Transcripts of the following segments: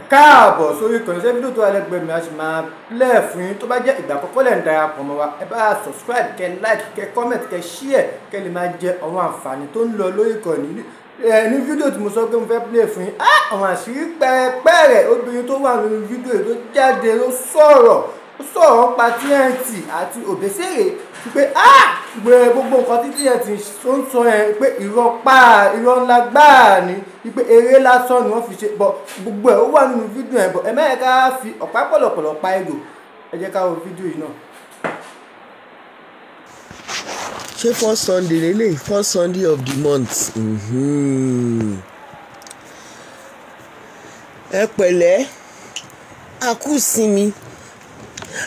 Káàbọ̀ sórí ìkànnì. Ṣé fídíò tó wà lẹ́gbẹ̀ẹ́ mi a sì máa play fún yín. Tó bá jẹ́ ìgbà àkọ́kọ́ lẹ̀ ń darapọ̀ mọ́ wa, ẹ bá subscribe, kẹ́ like, kẹ́ comment, kẹ́ share, kẹ́ lè máa jẹ àwọn àǹfààní tó ń lọ lórí ìkànnì. Ẹ ní fídíò tí mo sọ pé mo fẹ́ play fún yín, àwọn àṣírí pẹ́ẹ́pẹ́rẹ́ obìnrin tó wà nínú fídíò tó jáde ló sọ̀rọ̀, ó sọ̀rọ̀ nípa TNT àti Obesere pé gbogbo nǹkan tí TNT tó ń sọ yẹn pé irọ́ pa, irọ́ ńlá gbáà ni, wípé eré lásán ni wọ́n fi ṣe bọ̀. Gbogbo ẹ̀ ó wà nínú fídíò yẹn bọ̀. Ẹ má yẹ ká fi ọ̀pá pọ̀lọ̀pọ̀lọ̀ pa ejò, ẹ jẹ́ ká wo fídíò yìí náà. Ṣé first Sunday lélẹ̀? First Sunday of the month. Ẹ pẹ̀lẹ́, a kú sinmi,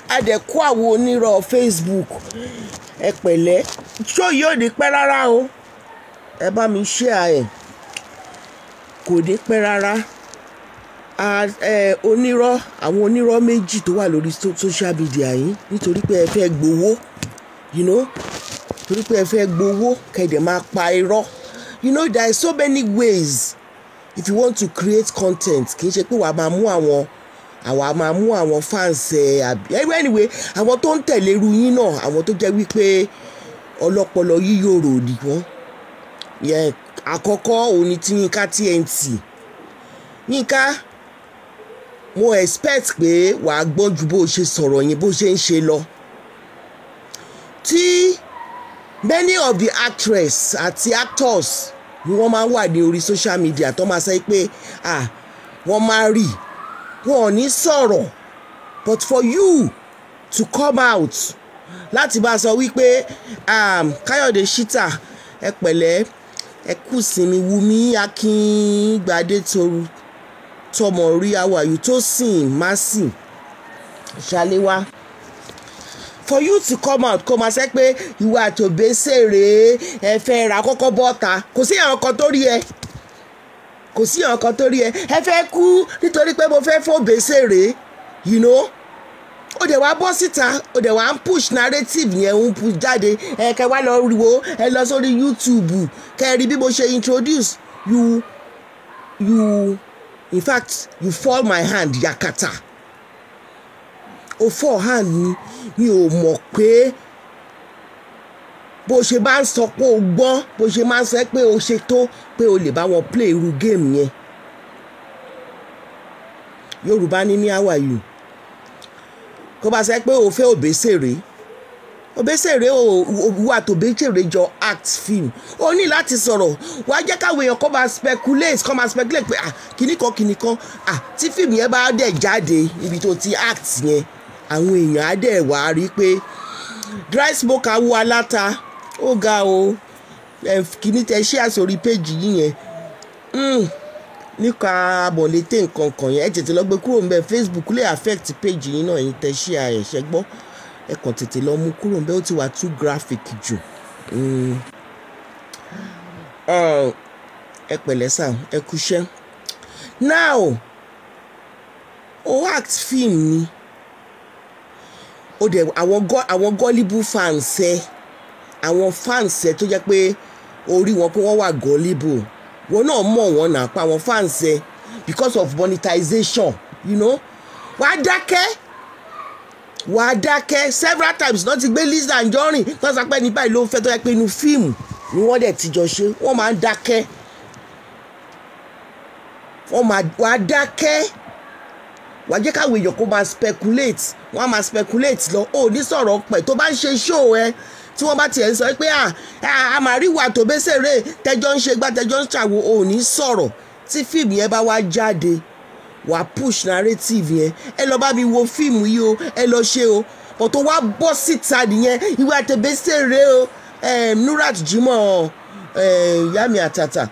a dẹ̀ kó àwọn onírọ̀ Facebook. Ẹ pẹ̀lẹ́, ṣó yóò ní pẹ́ rárá o, ẹ bá mi share ẹ̀, kò ní pẹ́ rárá. Onírọ̀, àwọn onírọ̀ méjì tó wà lórí social media yìí, nítorí pé ẹ fẹ́ gbowó, you know, torí pé ẹ fẹ́ gbowó kẹ̀dẹ̀ máa pa irọ́. You know, there are so many ways if you want to create content. Kì í ṣe pé wàá máa mú àwọn, àwa máa mú àwọn fans ẹ àbí anyway, àwọn tó ń tẹ̀lé irú yín náà, àwọn tó jẹ́ wípé ọlọ́pọlọ yíyòrò ni wọ́n. Àkọ́kọ́ òun ni ti Yínká TNT. Yínká, mo expect pé wàá gbọ́n ju bó ṣe sọ̀rọ̀ yín, bó ṣe ń ṣe lọ. Tí many of the actress àti actors ni wọ́n máa ń wà ní orí social media tó máa sọ pé wọ́n máa rí, wọn ò ní sọ̀rọ̀. But for you to come out láti bá a sọ wípé Káyọ̀dé Ṣítà, ẹ pẹ̀lẹ́, ẹ kú sinmi, Wùmí Akíngbadé tọmọ rí, how are you, Tósìn Másìn Ṣaléwá, for you to come out kó máa sẹ́ pé ìwà àtòbésèrè ẹ fẹ́ ra kọ́kọ́ bọ́ta, kò sí àwọn kan tó rí ẹ, kò sí àwọn kan tó rí ẹ, ẹ fẹ́ kú nítorí pé mo fẹ́ fòbésèrè, you know. Ó dẹ̀ wá bọ́ síta, ó dẹ̀ wá ń push narrative yẹn, ń push jáde. Ẹ kẹ wá lọ wo, ẹ lọ sórí YouTube kẹ rí bí mo ṣe introduce you. You, in fact, you fall my hand yakata, o fall hand mi. Mi ò mọ̀ pé bó ṣe máa ń sọ pé o gbọ́n, bó ṣe máa ń sọ pé o ṣe tó pé o lè bá wọn play irú game yẹn. Yorùbá ní how are you, kó bá sọ pé o fẹ́ Obesere, Obesere wà tó Obesere jọ act film, o ní láti sọ̀rọ̀. Wà á jẹ́ káwọn èèyàn kó máa speculate, kó máa speculate pé kíní kan kíní kan, tí fíìmù yẹn bá dẹ̀ jáde ibi tó ti act yẹn, àwọn èèyàn á dẹ̀ wá rí pé dry smoker wo aláta ó ga o. Kíní tẹ ṣé àsórí péjì yìí yẹn nípa àbọ̀létè nǹkan kan yẹn, ẹ tètè lọ gbé kúrò ńbẹ̀. Facebook lè affect péjì yìí náà. Ẹ̀yin tẹ ṣé àyẹ̀ṣẹ́ gbọ́, ẹ kàn tètè lọ mú kúrò ńbẹ̀, ó ti wà too graphic jù. Ẹ pẹ̀lẹ́ sà, ẹ kúṣẹ́. Now, o act film ni, ó dẹ̀ àwọn gullible fans ẹ, àwọn fans ẹ tó jẹ́ pé orí wọn pé wọ́n wà gullible, wọn náà mọ̀ wọ́n náà pa àwọn fans ẹ because of monetization, you know. Wàá dákẹ́, wàá dákẹ́. Several times náà ti gbé Lizzy Anjorin tó sọ pé ní báyìí ló ń fẹ́, tó yẹ pé inú fíìmù ni wọ́n dẹ̀ ti jọ ṣe, wọ́n máa ń dákẹ́, wọ́n máa wàá dákẹ́, wàá jẹ́ káwọn èèyàn kó máa speculate, wọ́n á máa speculate lọ. Ò ní sọ̀rọ̀ pẹ̀ tó bá ń ṣe show ẹ, tí wọ́n bá tiẹ̀ ń sọ pé a máa rí wà tó Obesere tẹjọ́ ń ṣe gbá, tẹjọ́ ń ṣàwò, ò ní sọ̀rọ̀. Tí fíìmù yẹn bá wá jáde, wàá push narrative yẹn, ẹ lọ bá mi wo fíìmù yìí o, ẹ lọ ṣe o. But tó wá bọ́ síta nìyẹn, ìwà tó Obesere o, Nurat Jimoh, ìyá mi àtàtà,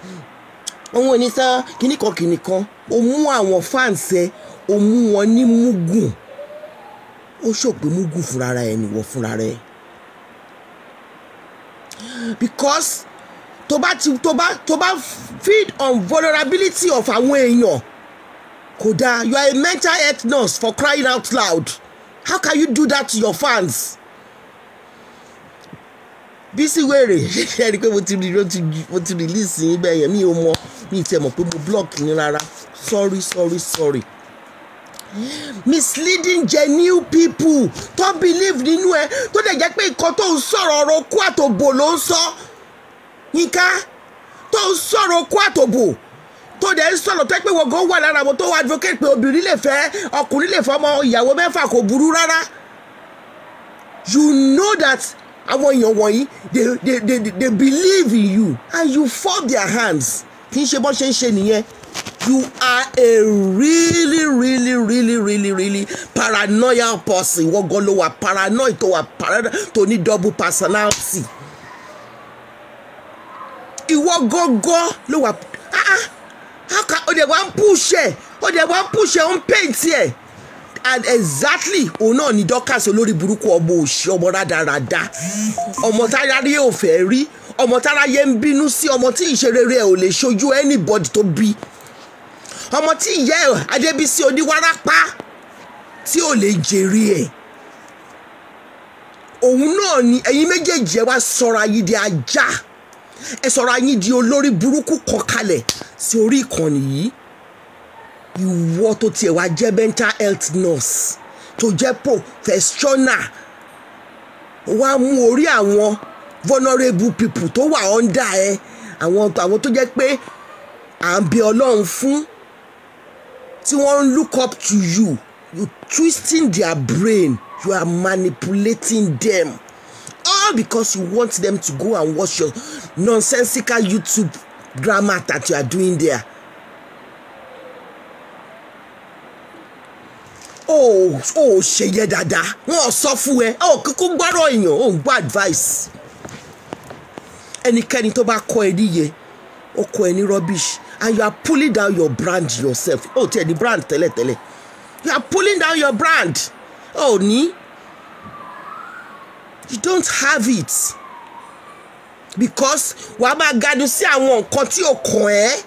òun ò ní sọ kíníkan kíníkan. O mú àwọn fans ẹ, o mú wọn ní mugun, ó ṣòpè mugun fúnra ẹ nìwọ fúnra rẹ, because tó bá ti tó bá feed on vulnerability of àwọn èèyàn, kò dáa. You are a mental health nurse, for crying out loud. How can you do that to your fans? Bísí wèrè, ẹ rí i pé mo ti release yín bẹ́ẹ̀ yẹn. Mi ò mọ̀, mi ì tiẹ̀ mọ̀ pé mo block yín rárá. Sorry, sorry, sorry. Misleading genuine people tó believe nínú ẹ, tó dẹ̀ jẹ́ pé nǹkan tó ń sọ̀rọ̀, ọ̀rọ̀ okó àtòbò ló ń sọ. Yínká tó ń sọ̀rọ̀ okó àtòbò, tó dẹ̀ ń sọ̀rọ̀ tó pé wọ́n gan wà lára àwọn tó advocate pé obìnrin lè fẹ́, ọkùnrin lè fẹ́ ọmọ ìyàwó mẹ́fà, kò burú rárá. You know that àwọn èèyàn wọ̀nyí, they believe in you and you fall their hands. Kì í ṣe bọ́ ṣe ń ṣe nìyẹn. You are a really, really, really, really, really paranoid person. Wọ́n gan ló wà paranoid, tó wà paranoid, tó ní double personality. Ìwọ gángan ló wà. Ah ah, how can ó dẹ̀ wá ń push ẹ̀, ó dẹ̀ wá ń push ẹ̀, ó ń paint ẹ̀? And exactly, òun náà ni Dorcas, olórí burúkú, ọmọ òṣì, ọmọ rádaràda, ọmọ táráyé ò fẹ́ rí, ọmọ táráyé ń bínú sí, ọmọ tí ìṣerere ẹ̀ ò lè ṣojú anybody tó bí, ọmọ tí ìyá ẹ̀ Adébísí oníwárápá tí ò lè jèrè ẹ̀. Òun náà ni ẹ̀yin méjèèjì. Ẹ wá sọ̀rọ̀ ayé di ajá, ẹ sọ̀rọ̀ ayé di olórí burúkú kan kalẹ̀ sí orí ìkànnì yìí. Ìwọ tó tiẹ̀ wá jẹ́ mental health nurse, tó jẹ́ professional, wá mú orí àwọn vulnerable people tó wà under ẹ, àwọn tó jẹ́ pé à ń bẹ Ọlọ́run fún, tí wọ́n ń look up to you, you twisting their brain, you are manipulating them, all because you want them to go and watch your nonsensical YouTube drama that you are doing there. Ó ṣe yẹ dáadáa, wọn ò sọ fún ẹ, ó kúkú gbọ́rọ̀ èèyàn, ó ń gbọ́ advice. Ẹnikẹ́ni tó bá kọ́ ẹ níye, ó kọ́ ẹ ní rubbish, and you are pulling down your brand yourself. Ó tiẹ̀ ní brand tẹ́lẹ̀tẹ́lẹ̀, you are pulling down your brand. Ó ní, you don't have it, because wàá máa ganu sí àwọn nǹkan tí ò kàn ẹ́.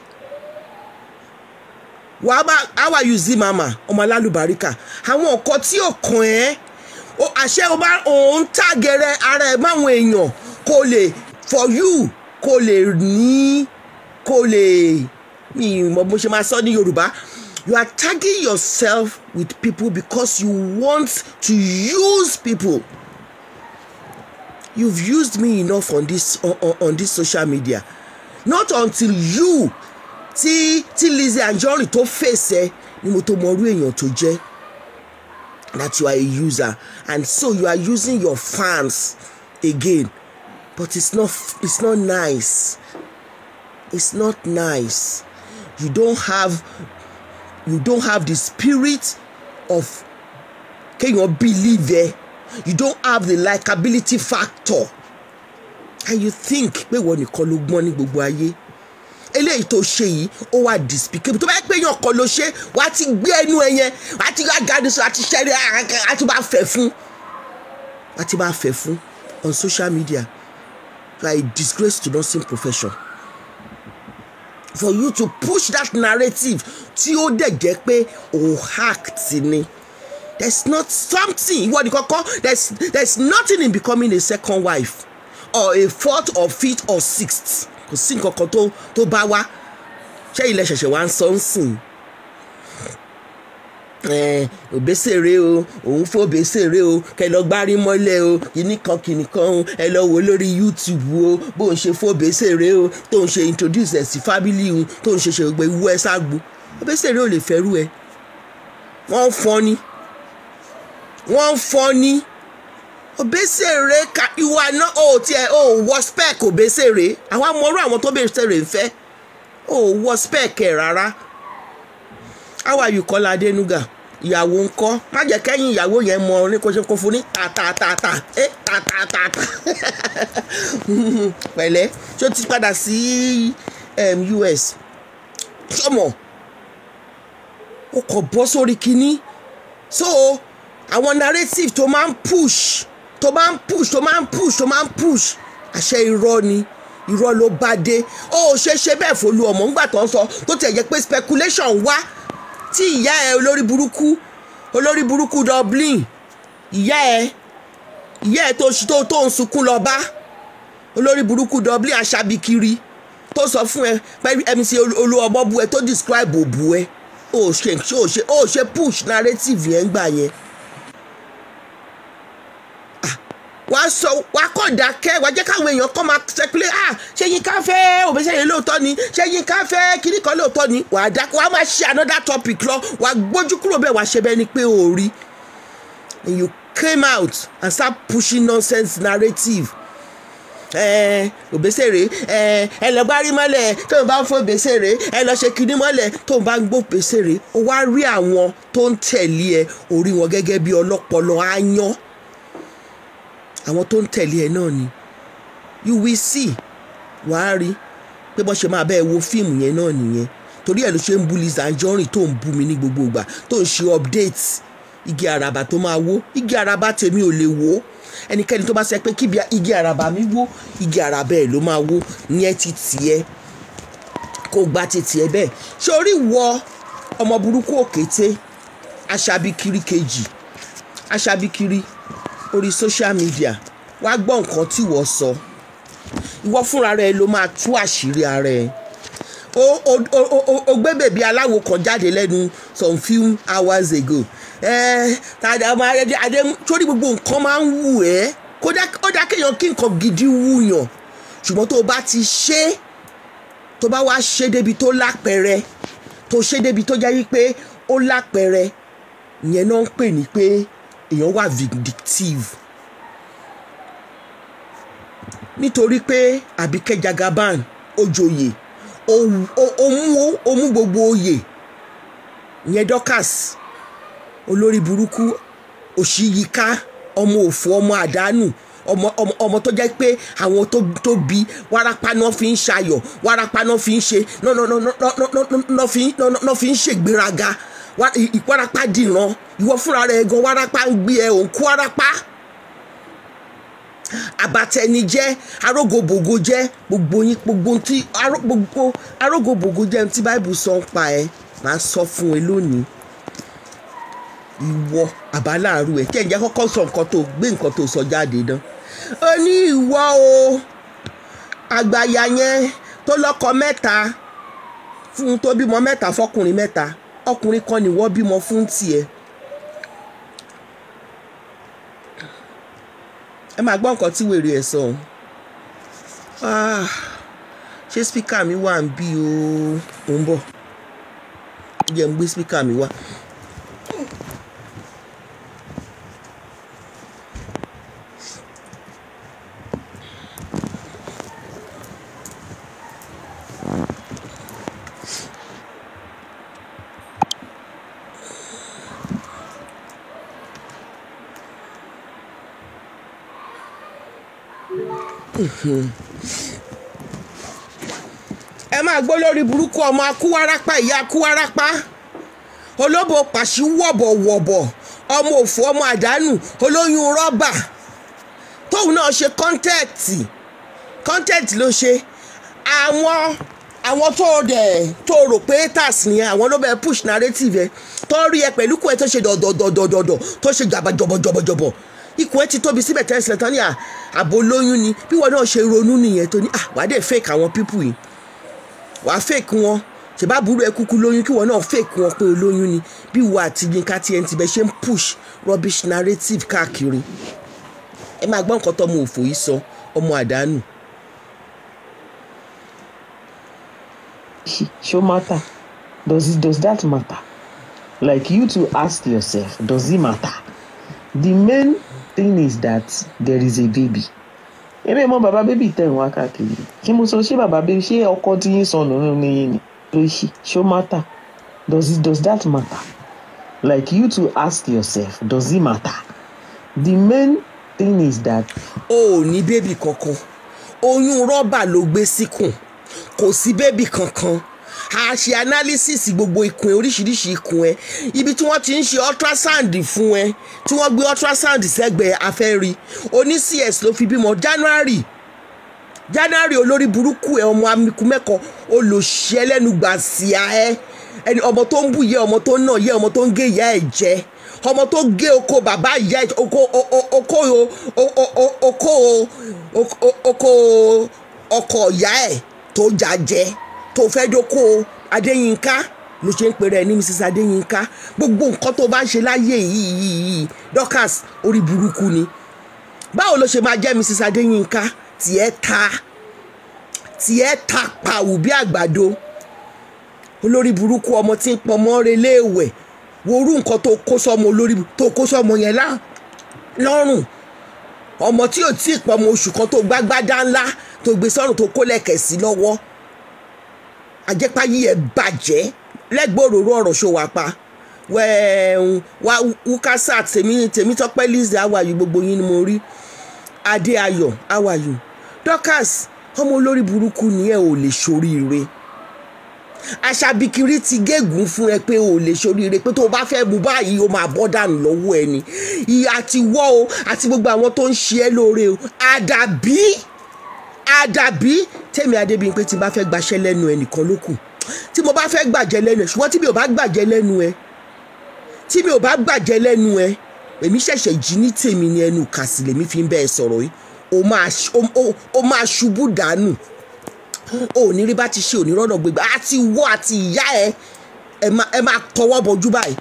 Wàá máa, how are you, zi mama, ọmọ alálùbáríkà, àwọn nǹkan tí ò kàn ẹ́, àṣẹ o máa òun tàgẹrẹ ara ẹ̀ máwọn èèyàn kò lè for you, kò lè ní, kò lè mi mọ̀ bó ṣe máa sọ ní Yorùbá. You are tagging yourself with people because you want to use people. You've used me enough on this social media. Not until you tí Lizzy Anjorin tó fèsì ẹ ni mo tó mọ irú èèyàn tó jẹ́, that you are a user, and so you are using your fans again. But it's not nice, it's not nice. You don't have the spirit of kéèyàn believe ẹ. You don't have the likability factor, and you think pé ìwọ nìkan ló gbọ́n ní gbogbo ayé. Eléyìí tó ṣe yìí, ó wà despicable. Tó bá yẹ pé èèyàn kan ló ṣe, wàá ti gbé ẹnu ẹ yẹn, wàá ti gàdí sọ, àti ṣẹ́rí, àti máa fẹ̀ fún, wàá ti máa fẹ̀ fún on social media. You are a disgrace to nursing profession for you to push that narrative tí ó dẹ̀ jẹ́ pé òun act ni. There's not something, ìwọ ni kọ́kọ́, there's nothing in becoming a second wife or a fourth or fifth or sixth. Kò sí nǹkan kan tó bá wá. Ṣé ilẹ̀ ṣẹ̀ṣẹ̀ wá ń sọ ń sìn? Òbésèré o, òun fún òbésèré o, kẹ lọ gbárí mọ́lẹ̀ o, kìíní kan kìíní kan o, ẹ lọ wò lórí YouTube o, bó ń ṣe fún òbésèré o, tó ń ṣe introduce ẹ̀ sí family o, tó ń ṣe ṣe gbogbo ewu ẹ ságbo. Òbésèré ò lè fẹ́rù ẹ. Wọ́n ń fọ́n ni, wọ́n ń fọ́n ni. Òbésèré ka ìwà náà ó tiẹ̀ ó wọ spec. Òbésèré, àwọn amọ̀rú àwọn tó bèsèré ń fẹ́, ó wọ spec ẹ̀ rárá. How are you, Kọ́lá Adénúgà? Ìyàwó ńkọ́? Má jẹ́ kẹ́yìn ìyàwó yẹn mọ ní kó ṣe kó fún ní tàtàtàtà ẹ tàtàtàtà. Pẹ̀lẹ́, ṣó ti padà sí US? Sọmọ ó kọ̀ bọ́ sórí kínní. So àwọn narrative tó máa ń push, tó máa ń push, tó máa ń push, tó máa ń push, àṣẹ irọ́ ni, irọ́ ló bá dé. Ó ṣe ṣe bẹ́ẹ̀ f'Olú Ọmọ ńgbà tó ń sọ, tó tiẹ̀ jẹ́ pé speculation wá tí ìyá ẹ, olórí burúkú, olórí burúkú Dublin, ìyá ẹ tó ń sunkún lọ bá, olórí burúkú Dublin aṣabikiri, tó sọ fún ẹ pé MC Olúọmọ bú ẹ, tó describe òbú ẹ. Ó ṣe ó ṣe ó ṣe push narrative yẹn gbà yẹn. Wàá sọ, wàá kọ̀ dákẹ́, wàá jẹ́ káwọn èèyàn kọ́ máa speculate. Ah, ṣé Yínká fẹ́ Òbésèré lóòótọ́ ni? Ṣé Yínká fẹ́ kíní kan lóòótọ́ ni? Wàá dákẹ́, wàá máa ṣe another topic lọ, wàá gbójú kúrò bẹ́ẹ̀, wàá ṣe bẹ́ẹ̀ ni pé o rí. And you came out and start pushing nonsense narrative. Òbésèré, ẹ lọ gbárí mọ́lẹ̀ tó ń bá ń fọ́ Òbésèré, ẹ lọ ṣe kinní mọ́lẹ̀ tó ń bá ń gbó Òbésèré. Ó wá rí àwọn tó ń tẹ̀lé ẹ, orí wọn gẹ́gẹ́ bí ọlọ́pọlọ áyán. Àwọn tó ń tẹ̀lé ẹ náà ni you will see. Wàá rí pé bọ́n ṣe máa bẹ́ẹ̀ wo fíìmù yẹn náà nìyẹn. Torí ẹ̀ ló ṣe ń bú Lizzy Anjorin, tó ń bú mi ní gbogbo ìgbà, tó ń ṣe update igi àràbà tó máa wó. Igi àràbà tèmi ò lè wó. Ẹnikẹ́ni tó bá sọ pé kí igi àràbà mi wó, igi àràbà ẹ̀ ló máa wó. Yẹn ti tiẹ̀, kó gba ti tiẹ̀ bẹ́ẹ̀. Ṣé orí wọ ọmọ burúkú òkété aṣabikiri kejì, aṣabikiri orí social media, wàá gbọ́ nǹkan tí wọ́n sọ. Ìwọ fúnra rẹ ló máa tú àṣírí ara ẹ. O gbé bèbí aláwo kan jáde lẹ́nu some few hours ago. Ẹ tàdé ọmọ adé adé, torí gbogbo nǹkan máa ń wù ẹ́. Kódà ó dá kéèyàn kí nǹkan gidi wù yàn, ṣùgbọ́n tó o bá ti ṣe, tó bá wá ṣe débi tó lápẹẹrẹ, tó ṣe débi tó jẹ́ wípé ó lápẹẹrẹ, ìyẹn náà ń pè ní pé èèyàn wà vindictive. Nítorí pé Àbíkẹ́ Jagaban ó joyè, ó mú gbogbo oyè ìyẹn. Dorcas olórí burúkú òṣìyíká, ọmọ òfò, ọmọ àdánù, ọmọ tó jẹ́ pé àwọn tó bí wárápá náà fi ń ṣayọ̀, wárápá náà fi ń ṣe, náà fi ń ṣègbéraga, ìwárápá dìran. Ìwọ fúnra rẹ̀ gan, wárápá ń gbé ẹ, òun kú wárápá, àbàtẹnijẹ́, arógobògo jẹ́. Gbogbo yín, gbogbo tí gbogbo arógobògo jẹ́ tí Báìbù sọ ń pa ẹ, màá sọ fún ẹ lónìí. Ìwọ àbáláàrú ẹ, kí ẹ jẹ́ kọ́kọ́ sọ nǹkan tó gbé, nǹkan tó sọ jáde dán. Ó ní ìwọ o, àgbàyà yẹn tó lọ́kọ mẹ́ta fún, tó bímọ mẹ́ta fọkùnrin mẹ́ta, ọkùnrin kan nìwọ bímọ fún tiẹ̀. Ẹ máa gbọ́ nǹkan tí wèrè ẹ̀ sọ. Ah, ṣé speaker mi wà ń bí o? Ò ń bọ̀, jẹ́ ń gbé speaker mi wá. Ẹ máa gbọ́ lórí burúkú ọmọ akúwárápá, ìyá akúwárápá, olóbò pàṣí wọ̀bọ̀wọ̀bọ̀, ọmọ òfò, ọmọ àdánù, olóyún rọ́bà, tóun náà ṣe content. Content ló ṣe. Àwọn tó dẹ̀ tó rò pé haters nìyẹn, àwọn ló bẹ push narrative ẹ, tó rí ẹ pẹ̀lú kú ẹ tó ṣe dọ̀dọ̀dọ̀dọ̀dọ̀, tó ṣe jàbà jọ̀bọ̀jọ̀bọ̀jọ̀bọ̀, ikùn ẹ ti tóbi síbẹ̀ tẹ́sílẹ̀ tán ní àbò lóyún ni. Bí wọn náà ṣe ronú nìyẹn, tó ní à wàá dẹ̀ fake àwọn people yìí, wàá fake wọn. Ṣèbá burú ẹ kúkú lóyún, kí wọn náà fake wọn pé olóyún ni. Bí wo àti Yínká TNT bẹ ṣe ń push rubbish narrative káàkiri. Ẹ máa gbọ́ nǹkan tọmọ òfò yìí sọ, ọmọ àdánù. Ṣó matter? Does that matter? Like, you to ask yourself, does it matter? The main thing is that there is a baby. Èmi mọ bàbá baby tẹ̀ ń wá káàkiri. Kí mo sọ, ṣé bàbá baby, ṣé ọkọ tí yín sọnù nínú yín ni ló ṣe? Ṣó matter? Does that matter? Like, you to ask yourself, does it matter? The main thing is that O ò ní baby kankan. Oyún rọ́bà ló gbé síkùn, kò sí baby kankan. A ṣe analysis gbogbo ikùn ẹ, oríṣiríṣi ikùn ẹ, ibi tí wọ́n ti ń ṣe ultrasound fún ẹ, tí wọ́n gbé ultrasound sẹ́gbẹ̀ẹ́ afẹ́rí oní CS ló fi bímọ January, January. Olórí burúkú ẹ, ọmọ amiku mẹ́kọ, olòṣì ẹlẹ́nu gbàsíà ẹ, ẹni ọmọ tó ń bù yẹ, ọmọ tó ń nà yẹ, ọmọ tó ń gé ìyá ẹ jẹ, ọmọ tó gé oko bàbá ìyá ẹ, oko ọkọ ìyá ẹ tó jà jẹ, tó fẹ́ dóko Adéyínká. Ló ṣe ń pèrè ẹ ní Mrs Adéyínká. Gbogbo nǹkan tó bá ń ṣe láyé yìí yìí yìí, Dorcas, orí burúkú ni. Báwo ló ṣe máa jẹ́ Mrs Adéyínká? Tiẹ̀ ta, tiẹ̀ ta pàwù bí àgbàdo. Olórí burúkú, ọmọ tí ń pọnmọ́ reléèwẹ̀. Wo orú nǹkan tó kó sọmọ, olórí tó kó sọmọ yẹn lọ́rùn, ọmọ tí ò tí ì pọmọ oṣù kan, tó gbágbádá ńlá tó gbé sọ́rùn, tó kó lẹ̀kẹ̀ sí lọ́wọ́. Àjẹpáyé ẹ̀ bàjẹ́ lẹ́gbọ̀rọ̀rọ̀ ọ̀rọ̀ ṣó wà pa wẹ́ẹ̀hún wá. Wúkásá tèmi, Tèmítọ́pẹ́ Lizzy, how are you? Gbogbo yín ni mo rí. Adé Ayọ̀, how are you? Dorcas, ọmọ olórí burúkú ni ẹ, ò lè ṣoríire. Aṣabikiri ti gégùn fún ẹ pé o lè ṣoríire, pé tó o bá fẹ́ mú báyìí, o máa bọ́ dànù lọ́wọ́ ẹ ni. Ìyá àti wọ́ o àti gbogbo àwọn tó ń ṣe ẹ́ lóore o. Àdàbí, àdàbí tèmi Adébíyìnpé tí n bá fẹ́ gbaṣẹ́ lẹ́nu ẹ nìkan ló kù tí mo bá fẹ́ gbàjẹ́ lẹ́nu ẹ. Ṣùgbọ́n tí mi ò bá gbàjẹ́ lẹ́nu ẹ, tí mi ò bá gbàjẹ́ lẹ́nu ẹ, èmi ṣẹ̀ṣẹ̀ jí ní tèmi ní ẹnu kàsì lèmi fi ń bẹ́ẹ̀ sọ̀rọ̀ yìí. O máa ṣubú dànù, o ò ní rí bá ti ṣe, òní rọ́nà gbégbá. Àti wọ́ àti ìyá ẹ, ẹ máa tọwọ́ bọjú báyìí,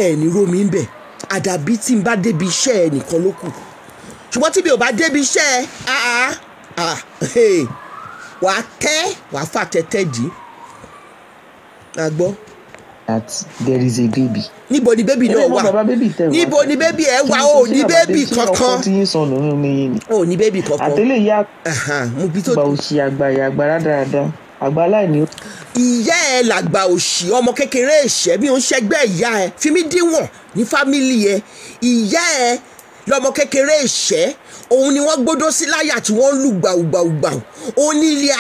ẹ ní rómi ń bẹ̀. Àdàbí tí n bá débi iṣẹ́ ẹ nìkan ló kù. Ṣùgbọ́n tí mi ò bá débi iṣẹ́ ẹ, ah ah, wàá tẹ́, wàá fà tẹ́tẹ́ dì í. A gbọ́. That there is a baby. Níbo ni baby náà wà? Bàbá baby tẹ̀ wá. Níbo ni baby ẹ wà? Ò ní baby kankan. Ọkọ tí yín sọnù nínú mi yín ni. Ò ní baby kankan. Àtẹlẹ ìyá Mo bí tó. àgbà òṣì, àgbà ìyá, àgbà rádaràda, àgbà aláìní. Ìyá ẹ làgbà òṣì, ọmọ kékeré ìṣẹ́ bí ó ń ṣẹgbẹ́ ìyá ẹ fi mí díwọ̀n ní family ẹ. Ìyá ẹ lọmọ kékeré ìṣẹ́, òun ni wọ́n gbódó sí láyà tí wọ́n ń lù gbàùgbàùgbàù. Òun ní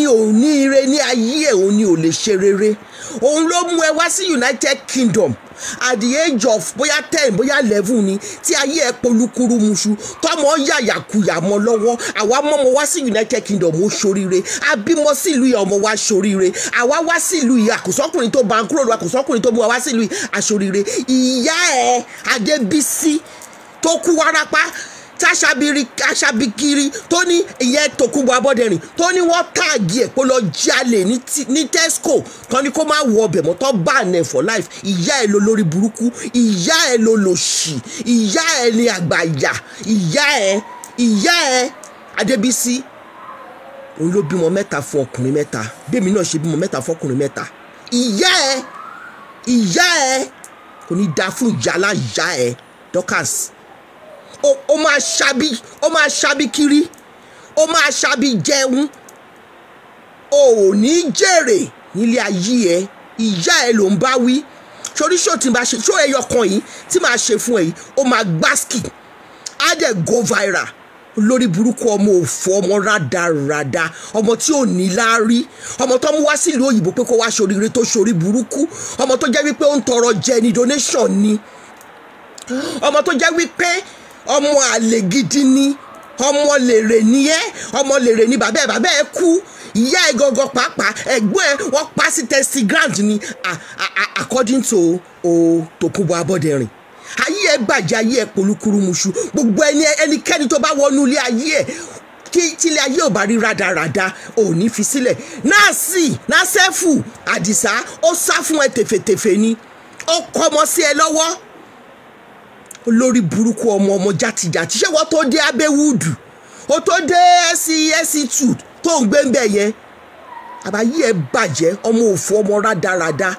òun ní ire ní ayé ẹ̀, òun ní ò lè ṣe rere. Òun ló mú ẹ wá sí United Kingdom at the age of bóyá 10, bóyá 11 ni, tí ayé ẹ polúkúrú muṣu, tọmọ yàyàkuyà mọ́ lọ́wọ́. Àwa mọ́mọ́ wá sí United Kingdom, ó ṣoríire. Abímọ sílùú yìí, ọmọ wa ṣoríire. Àwa wá sílùú yìí, àkùsọ́kùnrin tó bá ń kúrò lọ, àkùsọ́kùnrin tó mú wa wá sílùú yìí, àṣoríire. Ìyá ẹ Adébísí tó kú wárápá, táṣàbírí aṣàbíkiri, tó ní ìyẹn Tòkunbọ̀ Abọ́dẹrìn, tó ní wọ́n tag ẹ̀ pé lọ jalè ní Tesco, tó ní kó má wọ ọbẹ̀ mọ́, tó ban ẹ̀ for life. Ìyá ẹ̀ ló lórí burúkú, ìyá ẹ̀ ló lòṣì, ìyá ẹ̀ ní àgbàyà. Ìyá ẹ̀, ìyá ẹ̀ Adébísí, òun ló bímọ mẹ́ta fún ọkùnrin mẹ́ta, bẹ́ẹ̀mi náà ṣe bímọ 3 fọkùnrin mẹ́ta. Ìyá ẹ̀, ìyá ẹ̀ kò ní da fún ìyá aláyà ẹ̀. Dorcas, ó máa ṣàbí, ó máa ṣàbí kiri, ó máa ṣàbí jẹun, o ò ní jèrè nílé ayé ẹ. Ìyá ẹ ló ń bá wí. Sórí ṣó tí n bá ṣe ṣó ẹyọ kan yìí tí màá ṣe fún ẹ yìí, ó máa gbáskì, á dẹ̀ go viral. Lórí burúkú, ọmọ òfò, ọmọ rádaràda, ọmọ tí ò ní láárí, ọmọ tó mú wá sílùú òyìnbó pé kó wá ṣoríire, tó ṣorí burúkú, ọmọ tó jẹ́ wípé ó ń tọrọ jẹ ní donation ni, ọmọ tó jẹ́ wípé ọmọ àlè gidi ni, ọmọ lèrè ni ẹ, ọmọ lèrè ni bàbá ẹ. Bàbá ẹ kú, ìyá ẹ gangan pàápàá, ẹ̀gbọ́n ẹ, wọ́n pa sí testing ground ni, according to o Tòkunbọ̀ Abọ́dẹrìn. Ayé ẹ bàjẹ́, ayé ẹ polúkúrú muṣu. Gbogbo ẹni, ẹnikẹ́ni tó bá wọnú ilé ayé ẹ, kí tílé ayé ò bá rí rádaràda, ò ní fi sílẹ̀. Nọ́ọ̀sì násẹ́fù Àdìsá, ó sá fún ẹ tèfètèfè ni, ó kọ́mọ sí ẹ lọ́wọ́. Olórí burúkú, ọmọ, ọmọ játijàti. Ṣé wọ́n tó dé abẹ́wúdù, ó tó dé sec2 tó ń gbé ń bẹ̀ yẹn? Àbáyé ẹ bàjẹ́, ọmọ òfò, ọmọ rádaràda.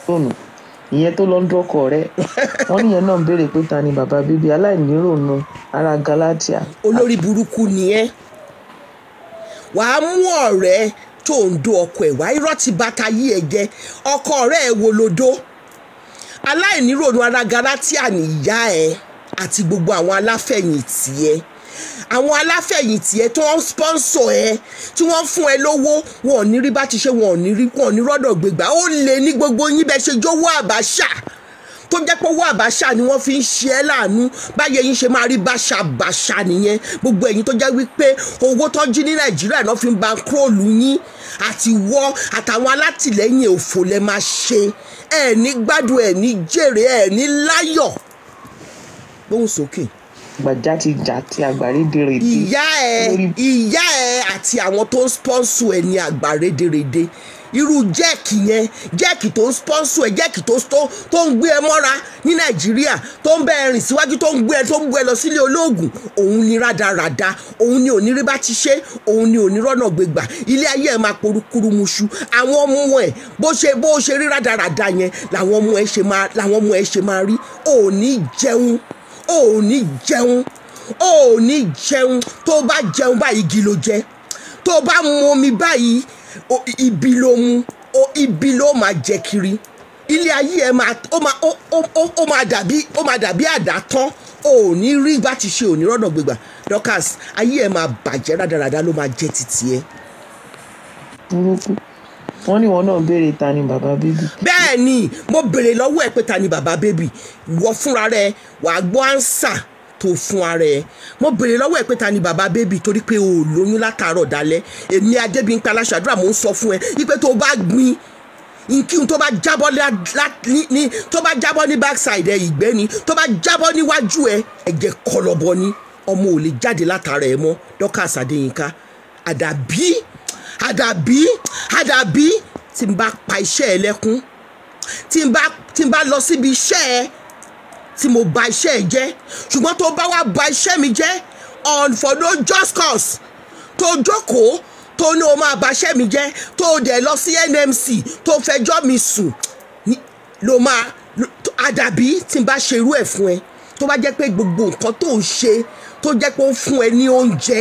Fóònù ìyẹn tó lọ ń dọ́kọ̀ rẹ̀, wọ́n níyẹn náà ń béèrè pé ta ni bàbá baby aláìníròónú ara Galatia. Olórí burúkú ni ẹ. Wàá mú ọ̀rẹ́ tó ń do ọkọ ẹ̀ wá. Irọ́ ti bàtà yí ẹ jẹ́. Ọkọ ọ̀rẹ́ ẹ wo lodó? Aláìníròónú ara Galatia nìyá ẹ àti gbogbo àwọn aláfẹ̀yìntì ẹ, àwọn aláfẹ̀yìntì ẹ tó ń sponsor ẹ, tí wọ́n fún ẹ lówó. Wọn ò ní rí bá ti ṣe, wọn ò ní rí, wọn ò ní rọ́dọ̀ gbégbá. Ó lè ní gbogbo yín bẹ́ẹ̀ ṣe jówó Àbáṣà, tó jẹ́ pé owó Àbáṣà ni wọ́n fi ń ṣe ẹ́ láàánú. Báyẹn yín ṣe máa rí báṣabàṣà nìyẹn. Gbogbo ẹ̀yin tó jẹ́ wípé owó tó jí ní Nàìjíríà náà fi ń bankroll yín, àti wọ́ àtàwọn alátìlẹ́yìn, òfò lẹ máa ṣe. Ẹ̀ ní gbádùn, ẹ̀ ní jèrè, ẹ̀ ní láyọ̀. Gbóhùn sókè. Àgbà játijàti, àgbà rédèrèdè. Ìyá ẹ, ìyá ẹ àti àwọn tó ń sponsor ẹ ní àgbà rédèrèdè. Irú jẹ́ẹ̀kì yẹn, jẹ́ẹ̀kì tó ń sponsor ẹ, jẹ́ẹ̀kì tó ń gbé ẹ mọ́ra ní Nàìjíríà, tó ń bẹ ẹ rìn síwájú, tó ń gbé ẹ, tó ń gbé ẹ lọ sílé olóògùn, òun ni rádaràda, òun ni òní rí bá ti ṣe, òun ni òní rọ́nà gbégbà. Ilé ayé ẹ máa porúkúrú muṣu. Àwọn ọmọ ẹ, bó ṣe rí rádaràda yẹn làwọn ọmọ ẹ ṣe máa rí. Òní jẹun, òní jẹun, òní jẹun. Tó bá jẹun báyìí, igi ló jẹ. Tó bá mu omi báyìí, ibi ló mu. Ibi ló máa jẹ kiri. Ilé ayé ẹ máa ó máa ó ó ó ó máa dàbí àdátán. Ò ní rí bá ti ṣe, ò ní rọ́nà gbégbà. Dorcas, ayé ẹ máa bàjẹ́, rádaràda ló máa jẹ́ títì ẹ. Burúkú. Wọ́n ní wọn náà béèrè ta ni bàbá baby. Bẹ́ẹ̀ ni mo béèrè lọ́wọ́ ẹ pé ta ni bàbá baby. Wọ fúnra rẹ, wàá gbọ́ answer tó fún ara ẹ. Mo béèrè lọ́wọ́ ẹ pé ta ni bàbá baby, torí pé o ò lóyún látàárọ̀ dalẹ́. Èmi Adébímpé Aláṣàdúrà, mò ń sọ fún ẹ wípé tó bá gbin nkíhun, tó bá jábọ́ ní tó bá jábọ́ ní backside ẹ, ìgbẹ́ ni. Tó bá jábọ́ níwájú ẹ, ẹ̀jẹ̀ kọlọ̀bọ ni. Ọmọ ò lè jáde látara ẹ mọ́. Dorcas Adéyínká, àdàbí, àdàbí, àdàbí tí n bá pa iṣẹ́ ẹ lẹ́kún, tí n bá lọ síbi iṣẹ́ ẹ, tí mo bà iṣẹ́ ẹ jẹ́. Ṣùgbọ́n tó bá wá bà iṣẹ́ mi jẹ́ on for no just cause, tó jókòó, tó ní o máa bà iṣẹ́ mi jẹ́, tó dẹ̀ lọ sí NMC, tó fẹjọ́ mi sùn ló máa. Àdàbí tí n bá ṣe irú ẹ̀ fún ẹ, tó bá jẹ́ pé gbogbo nǹkan tó ń ṣe, tó jẹ́ pé ó ń fún ẹ ní oúnjẹ,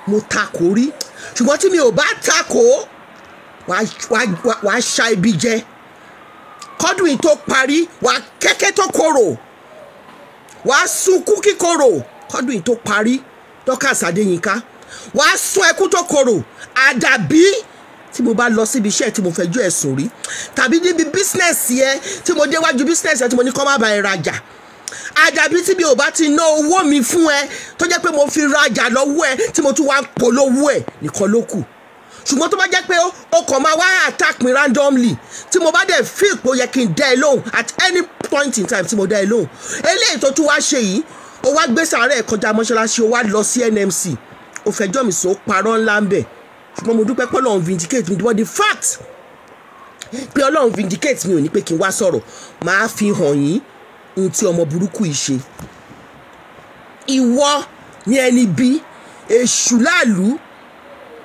mo takò rí. Ṣùgbọ́n tí mi ò bá takò, wàá ṣa ibi jẹ. Kọ́dún yìí tó parí, wàá kẹ́kẹ́ tó korò, wàá sunkún kíkorò. Kọ́dún yìí tó parí, Dorcas Adéyínká, wàá sun ẹkún tó korò. Àdàbí tí mo bá lọ síbi iṣẹ́ tí mo fẹjọ́ ẹ̀sùn rí, tàbí níbi business yẹn, tí mo déwájú business yẹn, tí mo ní kó má bá ẹ rajà. Àdàbí tí mi ò bá ti ná owó mi fún ẹ, tó jẹ́ pé mo fi rajà lọ́wọ́ ẹ, tí mo tún wá ń polówó ẹ nìkan ló kù. Ṣùgbọ́n tó bá jẹ́ pé ó kàn máa wá attack me randomly, tí mo bá dẹ̀ feel pé ó yẹ kí n dá ẹ lóhùn at any point in time, tí mo dá ẹ lóhùn. Eléyìí tó tún wá ṣe yìí, ó wá gbé sàárẹ̀ kọjá mọ́ṣáláṣí, ó wá lọ sí NMC, ó fẹjọ́ mi sùn, ó parọ́ ńlá ń bẹ̀. Ṣùgbọ́n mo dúpẹ́ pé Ọlọ́run vindicate mi. But the fact pé Ọlọ́run vindicate mi ò ní pé kí n wá sọ̀rọ̀. Máa fi hàn yín ohun tí ọmọ burúkú yìí ṣe. Ìwọ ní ẹni bí èṣù láàlú,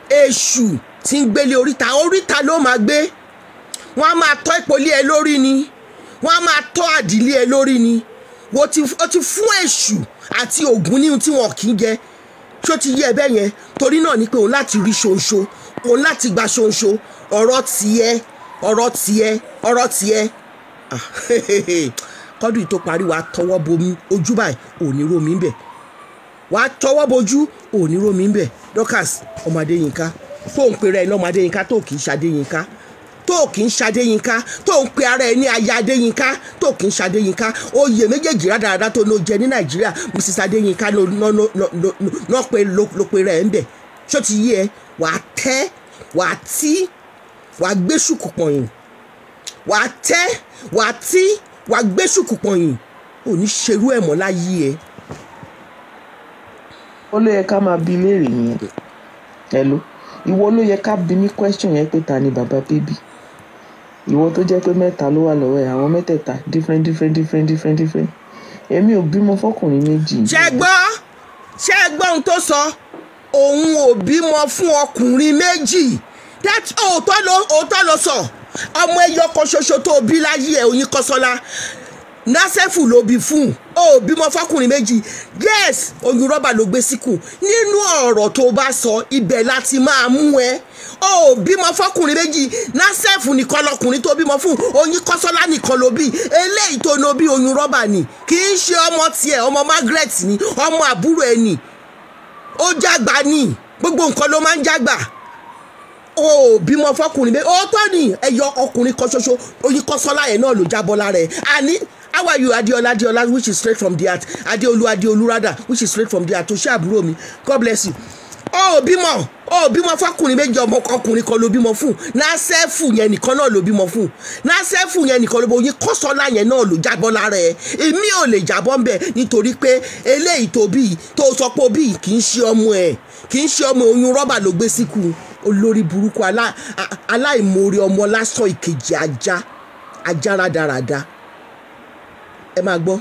èṣù tí ń gbélé oríta, oríta ló máa gbé. Wọ́n á máa tọ́ ìpolí ẹ lórí ni, wọ́n á máa tọ́ àdìlé ẹ lórí ni. Wọ́n ti ó ti fún èṣù àti ògùn ní ohun tí wọn kì í jẹ. Ṣó ti yé ẹ bẹ́ẹ̀ yẹn? Torí náà ni pé òun láti rí ṣonṣo, òun láti gba ṣonṣo. Ọ̀rọ̀ tiẹ̀, ọ̀rọ̀ tiẹ̀, ọ̀rọ̀ tiẹ̀. Ah, kọ́dún yìí tó parí, wàá tọwọ́ bomi ojú báyìí, òní rómi ń bẹ̀. Wàá tọwọ́ bojú, òní rómi ń bẹ̀. Dorcas ọmọ Adéyínká, tó ń pera ẹ lọ́mọ Adéyínká, tó kì í ṣadéyínká, tó kì í ṣadéyínká, tó ń pe ara ẹ ní aya Adéyínká, tó kì í ṣadéyínká. Oyè méjèèjì rádaràdá tó ló jẹ ní Nàìjíríà, Mrs Adéyínká ló ná pé ló pe rẹ̀ ń bẹ̀. Ṣó ti yé ẹ? Wàá tẹ́, wàá tí, wàá gbé ṣùkù pọ̀nyìn. Wàá tẹ́, wàá tí, wàá gbé ṣùkù pọ̀nyìn. Ò ní ṣerú ẹ̀ mọ́ láyé ẹ. Ó ló yẹ ká máa bi léèrè yẹn. Hello, ìwọ ló yẹ ká bi ní question yẹn pé ta ni bàbá baby. Ìwọ tó jẹ́ pé mẹ́ta ló wà lọ́wọ́ ẹ̀, àwọn mẹ́tẹ̀ẹ̀ta different, different, different, different, different. Èmi ò bímọ fọkùnrin méjì. Ṣé gbọ́? Ṣé gbọ́ ohun tó sọ? Òun ò bímọ fún ọkùnrin méjì. That òótọ́ ló sọ. Ọmọ ẹyọ kan ṣoṣo tó bí láyé ẹ, Oyin Kọ́sọ́lá Násẹ́fù ló bí fún. Ó bímọ fọkùnrin méjì. Yes, oyún rọ́bà ló gbé síkù. Nínú ọ̀rọ̀ tó bá sọ, ibẹ̀ láti máa mú ẹ. Ó bímọ fọkùnrin méjì. Násẹ́fù nìkan lọkùnrin tó bímọ fún. Oyin Kọ́sọ́lá nìkan ló bí. Eléyìí tó ní bí oyún rọ́bà ni, kì í ṣe ọmọ tiẹ̀. Ọmọ Margaret ni, ọmọ àbúrò ẹ ni. Ó jágbá ní gbogbo nǹkan ló máa ń jágbà. Ó bímọ fọkùnrin méjì, òótọ́ ni. Ẹyọ ọkùnrin kan ṣoṣo, Oyin Kọ́sọ́lá yẹn náà ló jábọ́ lára ẹ̀. Àní how are you, Adeola? Adeola, which is straight from the heart. Adeolu, Adeolu rather, which is straight from the heart. Tó ṣe àbúrò mi, God bless you. Ó bímọ fọkùnrin méjì. Ọmọ ọkùnrin kan ló bímọ fún. Násẹ́fù yẹn nìkan náà ló bímọ fún. Násẹ́fù yẹn nìkan ló bọ. Oyin Kọ́sọ́lá yẹn náà ló jábọ́ lára ẹ̀. Èmi ò lè jábọ́ ń bẹ̀, nítorí pé eléyìí tó bí, tó sọ pé bí, kì í ṣe ọmọ ẹ̀, kì í ṣe ọmọ. Oyún rọ́bà ló gbé síkù. Olórí burúkú, aláìmoore ọmọ lásán, ìkejì ajá, ajá rádaràda. Ẹ máa gbọ́.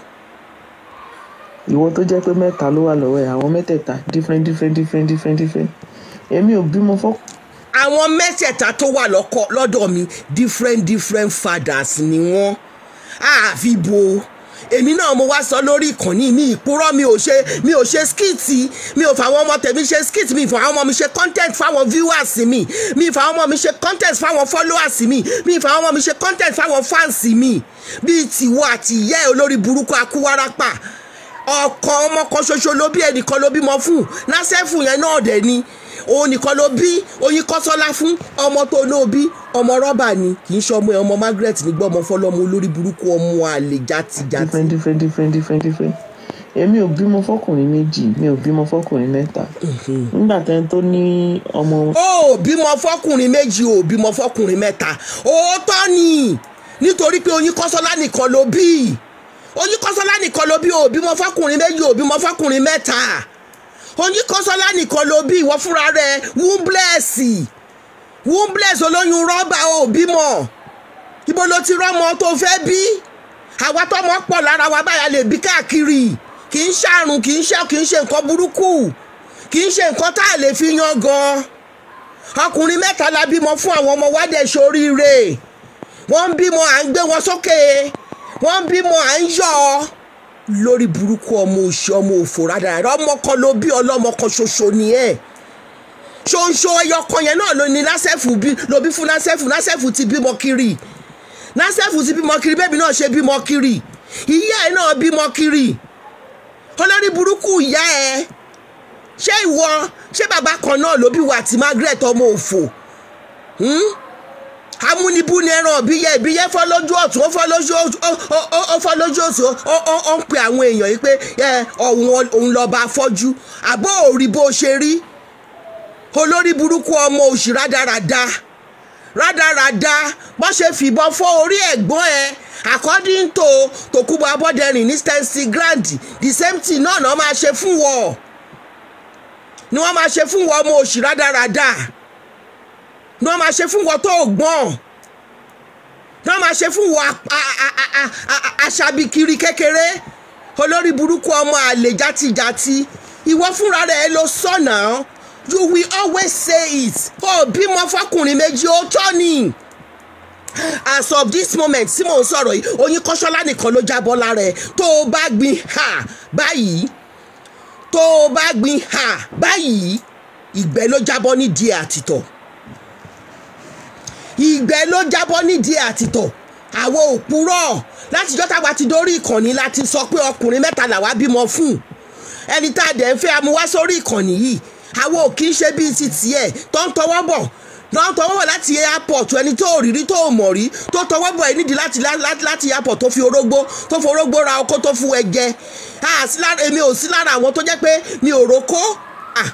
Ìwọ tó jẹ́ pé mẹ́ta ló wà lọ́wọ́ ẹ̀, àwọn mẹ́tẹ̀ẹ̀ta different, different, different, different, different. Èmi ò bímọ fọ́. Àwọn mẹ́tẹ̀ẹ̀ta tó wà lọ́kọ lọ́dọ̀ mi, different different fathers ni wọ́n. Àfi bo èmi náà, mo wá sọ lórí ìkànnì mi, ìpúrọ́ mi ò ṣe skit. Mi ò fàwọn ọmọ tèmi ṣe skit. Mi ò fàwọn ọmọ mi ṣe content fáwọn viewers mi. Mi ò fàwọn ọmọ mi ṣe content fáwọn followers mi. Mi ò fàwọn ọmọ mi ṣe content fáwọn fans mi bíi tìwọ àti ìyá ẹ̀, olórí burúkú akúwárápà. Ọkọ ọmọ kan ṣoṣo ló bí, ẹnìkan ló bímọ fún. Násẹ́fù yẹn náà dẹ̀ ni, òun nìkan ló bí Oyin Kọ́sọ́lá fún. Ọmọ tó ló bí, ọmọ rọ́bà ni, kì í ṣe ọmọ ẹ. Ọmọ Margaret nígbà ọmọ fọlọ́mọ, olórí burúkú, ọmọ àlè játijàti. Different, different, different, different, different. Èmi ò bímọ fọkùnrin méjì, mi ò bímọ fọkùnrin mẹ́ta. Nígbà tẹ́ni tó ní ọmọ. Ó bímọ fọkùnrin méjì, ó bímọ fọkùnrin mẹ́ta. Òótọ́ ni, nítorí pé Oyin Kọ́sọ́lá nìkan ló bí. Oyin Kọ́sọ́lá nìkan ló bí. Ó bímọ fọkùnrin méjì, ó bímọ fọkùnrin mẹ́ta. Oyin Kọ́sọ́lá nìkan ló bí. Ìwọ fúnra rẹ̀, wombless, wombless, olóyún rọ́bà, ó bímọ. Ibo ló ti rọ́mọ tó fẹ́ bí? Àwa tọmọ pọ̀ lára wa báyà lè bí káàkiri. Kì í ṣàrùn, kì í ṣe nǹkan burúkú, kì í ṣe nǹkan tá a lè fi yan gan. Ọkùnrin mẹ́ta la bímọ fún. Àwọn ọmọ wa dẹ̀ ṣoríire. Wọ́n ń bímọ, à ń gbé wọn sókè. Wọ́n ń bímọ, à ń yọ̀ ọ́. Lórí burúkú, ọmọ òṣì, ọmọ òfò rádaràdà. Ọmọ kan ló bí, ọlọ́mọ kan ṣoṣo ni ẹ̀. Ṣoṣo ẹyọ kan yẹn náà ló ní Násẹ̀fù bí, ló bí fún Násẹ̀fù. Násẹ̀fù ti bímọ kiri, Násẹ̀fù ti bímọ kiri. Bẹ́ẹ̀ mi náà ṣe bímọ kiri, ìyá ẹ̀ náà bímọ kiri. Olórí burúkú ìyá ẹ̀. Ṣé ìwọ, ṣé bàbá kan náà ló bí wa àti Margaret, ọmọ òfò? Amúnibú ni ẹran ìbíyẹ. Ìbíyẹ fọ́ lójú ọ̀tún, ó fọ́ lójú òsì. Ó ń pe àwọn èèyàn yìí pé ọ̀hún òun lọ́ba afọ́jú. Àbó òrí bó ṣe rí, olórí burúkú, ọmọ òṣì rádaràda rádaràda. Bọ́n ṣe fìbọn fọ́ orí ẹ̀gbọ́n ẹ̀, according to Tòkunbọ̀ Abọ́dẹrìn ní Stanley Grand, the same thing náà náà máa ṣe fún wọ ni wọ́n máa ṣe fún wọ, ọmọ òṣì rádaràda, ni wọ́n máa ṣe fún wọ tó gbọ́n, ni wọ́n máa ṣe fún wọ aṣabikiri kékeré, olórí burúkú, ọmọ àlè játijàti. Ìwọ fúnra rẹ̀ ló sọ̀nà. You will always say it. Ó bímọ fọkùnrin méjì, ó tọ́ ni. As of this moment tí mò ń sọ̀rọ̀ yìí, Oyin Kọ́sọ́lá nìkan ló jábọ́ lára ẹ̀. Tó o bá gbin ha báyìí, tó o bá gbin ha báyìí, ìgbẹ́ ló jábọ́ nídìí àtìtọ̀, ìgbẹ́ ló jábọ́ nídìí àtìtọ̀. Àwọn òpùrọ̀, látijọ́ táwa ti dórí ìkànnì láti sọ pé ọkùnrin mẹ́ta làwa bímọ fún. Ẹni tá a dẹ̀ ń fẹ́ amúwá sórí ìkànnì yìí, àwọn ò kì í ṣe bíi ti tiẹ̀ tó ń tọwọ́ bọ̀ tó ń tọwọ́ bọ̀ láti airport. Ẹni tó rí rí, tó mọ̀ rí, tó tọwọ́ bọ̀ ẹ nídìí láti airport, tó fi orógbó ra ọkọ tó fún ẹ jẹ. Èmi ò sí lára àwọn tó jẹ́ pé mi ò rókó.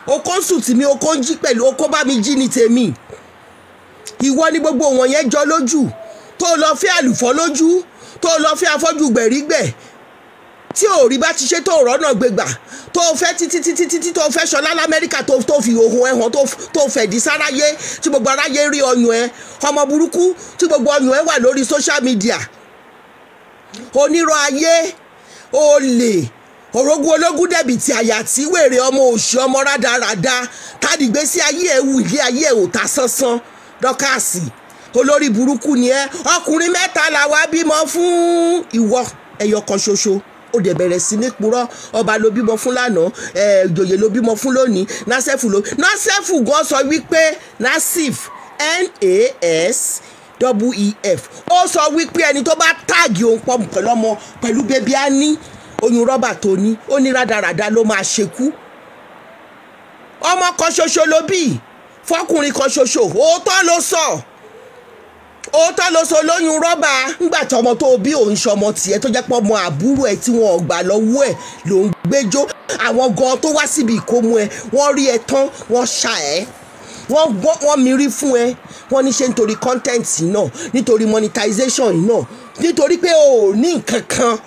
Okó ń sùn tì mí, okó ń jí pẹ̀lú okó bá mi jí ní tèmi. Ìwọ ni gbogbo wọn yẹn jọ lójú, tó lọ fẹ́ àlùfọ́ lójú, tó lọ fẹ́ afọ́jú gbẹ̀rígbẹ̀ tí ò rí bá ti ṣe, tó rọ́nà gbégbà, tó fẹ́ títí títí títí, tó fẹ́ ṣọlá lamẹ́ríkà, tó fi ohun ẹ̀hàn, tó fẹ̀dí sáráyé, tí gbogbo aráyé rí ọyàn ẹ, ọmọ burúkú, tí gbogbo ọyàn ẹ wà lórí social media. Onírọ̀ ayé, olè, òrógùn ológun, dẹ̀bìtì àyàtí, wèrè, ọmọ òṣì, ọmọ rádaràda. Tádìgbésí ayé ẹ̀ wù, ilé ayé ẹ̀ ò ta sánsán. Dọ́kàsì, olórí burúkú ni ẹ. Ọkùnrin mẹ́ta làwa bímọ fún, ìwọ ẹyọ kan ṣoṣo. Ó dẹ̀ bẹ̀rẹ̀ sí ní purọ́. Ọba ló bímọ fún lánàá, ìjòyè ló bímọ fún lónìí. Násẹ̀fù ló, Násẹ̀fù gan sọ wípé, Nasif, Nasef, ó sọ wípé ẹni tó bá tag òun pọ̀ pẹ̀lú ọmọ, pẹ̀lú baby á ní oyún rọ́bà tó ní, ó ní rádaràda ló máa ṣekú. Ọmọ kan ṣoṣo ló bí fọkùnrin kan ṣoṣo. Òótọ́ ló sọ, òótọ́ ló sọ. Lóyún rọ́bà ńgbà tí ọmọ tó bí òun ṣọmọ tiẹ̀, tó jẹ́ pé ọmọ àbúrò ẹ̀ tí wọ́n gbà lọ́wọ́ ẹ̀ ló ń gbẹ́jọ́. Àwọn gan tó wá síbi ìkómú ẹ, wọ́n rí ẹ tán, wọ́n ṣá ẹ, wọ́n gbọ́, wọ́n mirí fún ẹ. Wọ́n ní ṣe nítorí content náà, nítorí monetization náà, nítorí pé o ò ní nǹkan kan.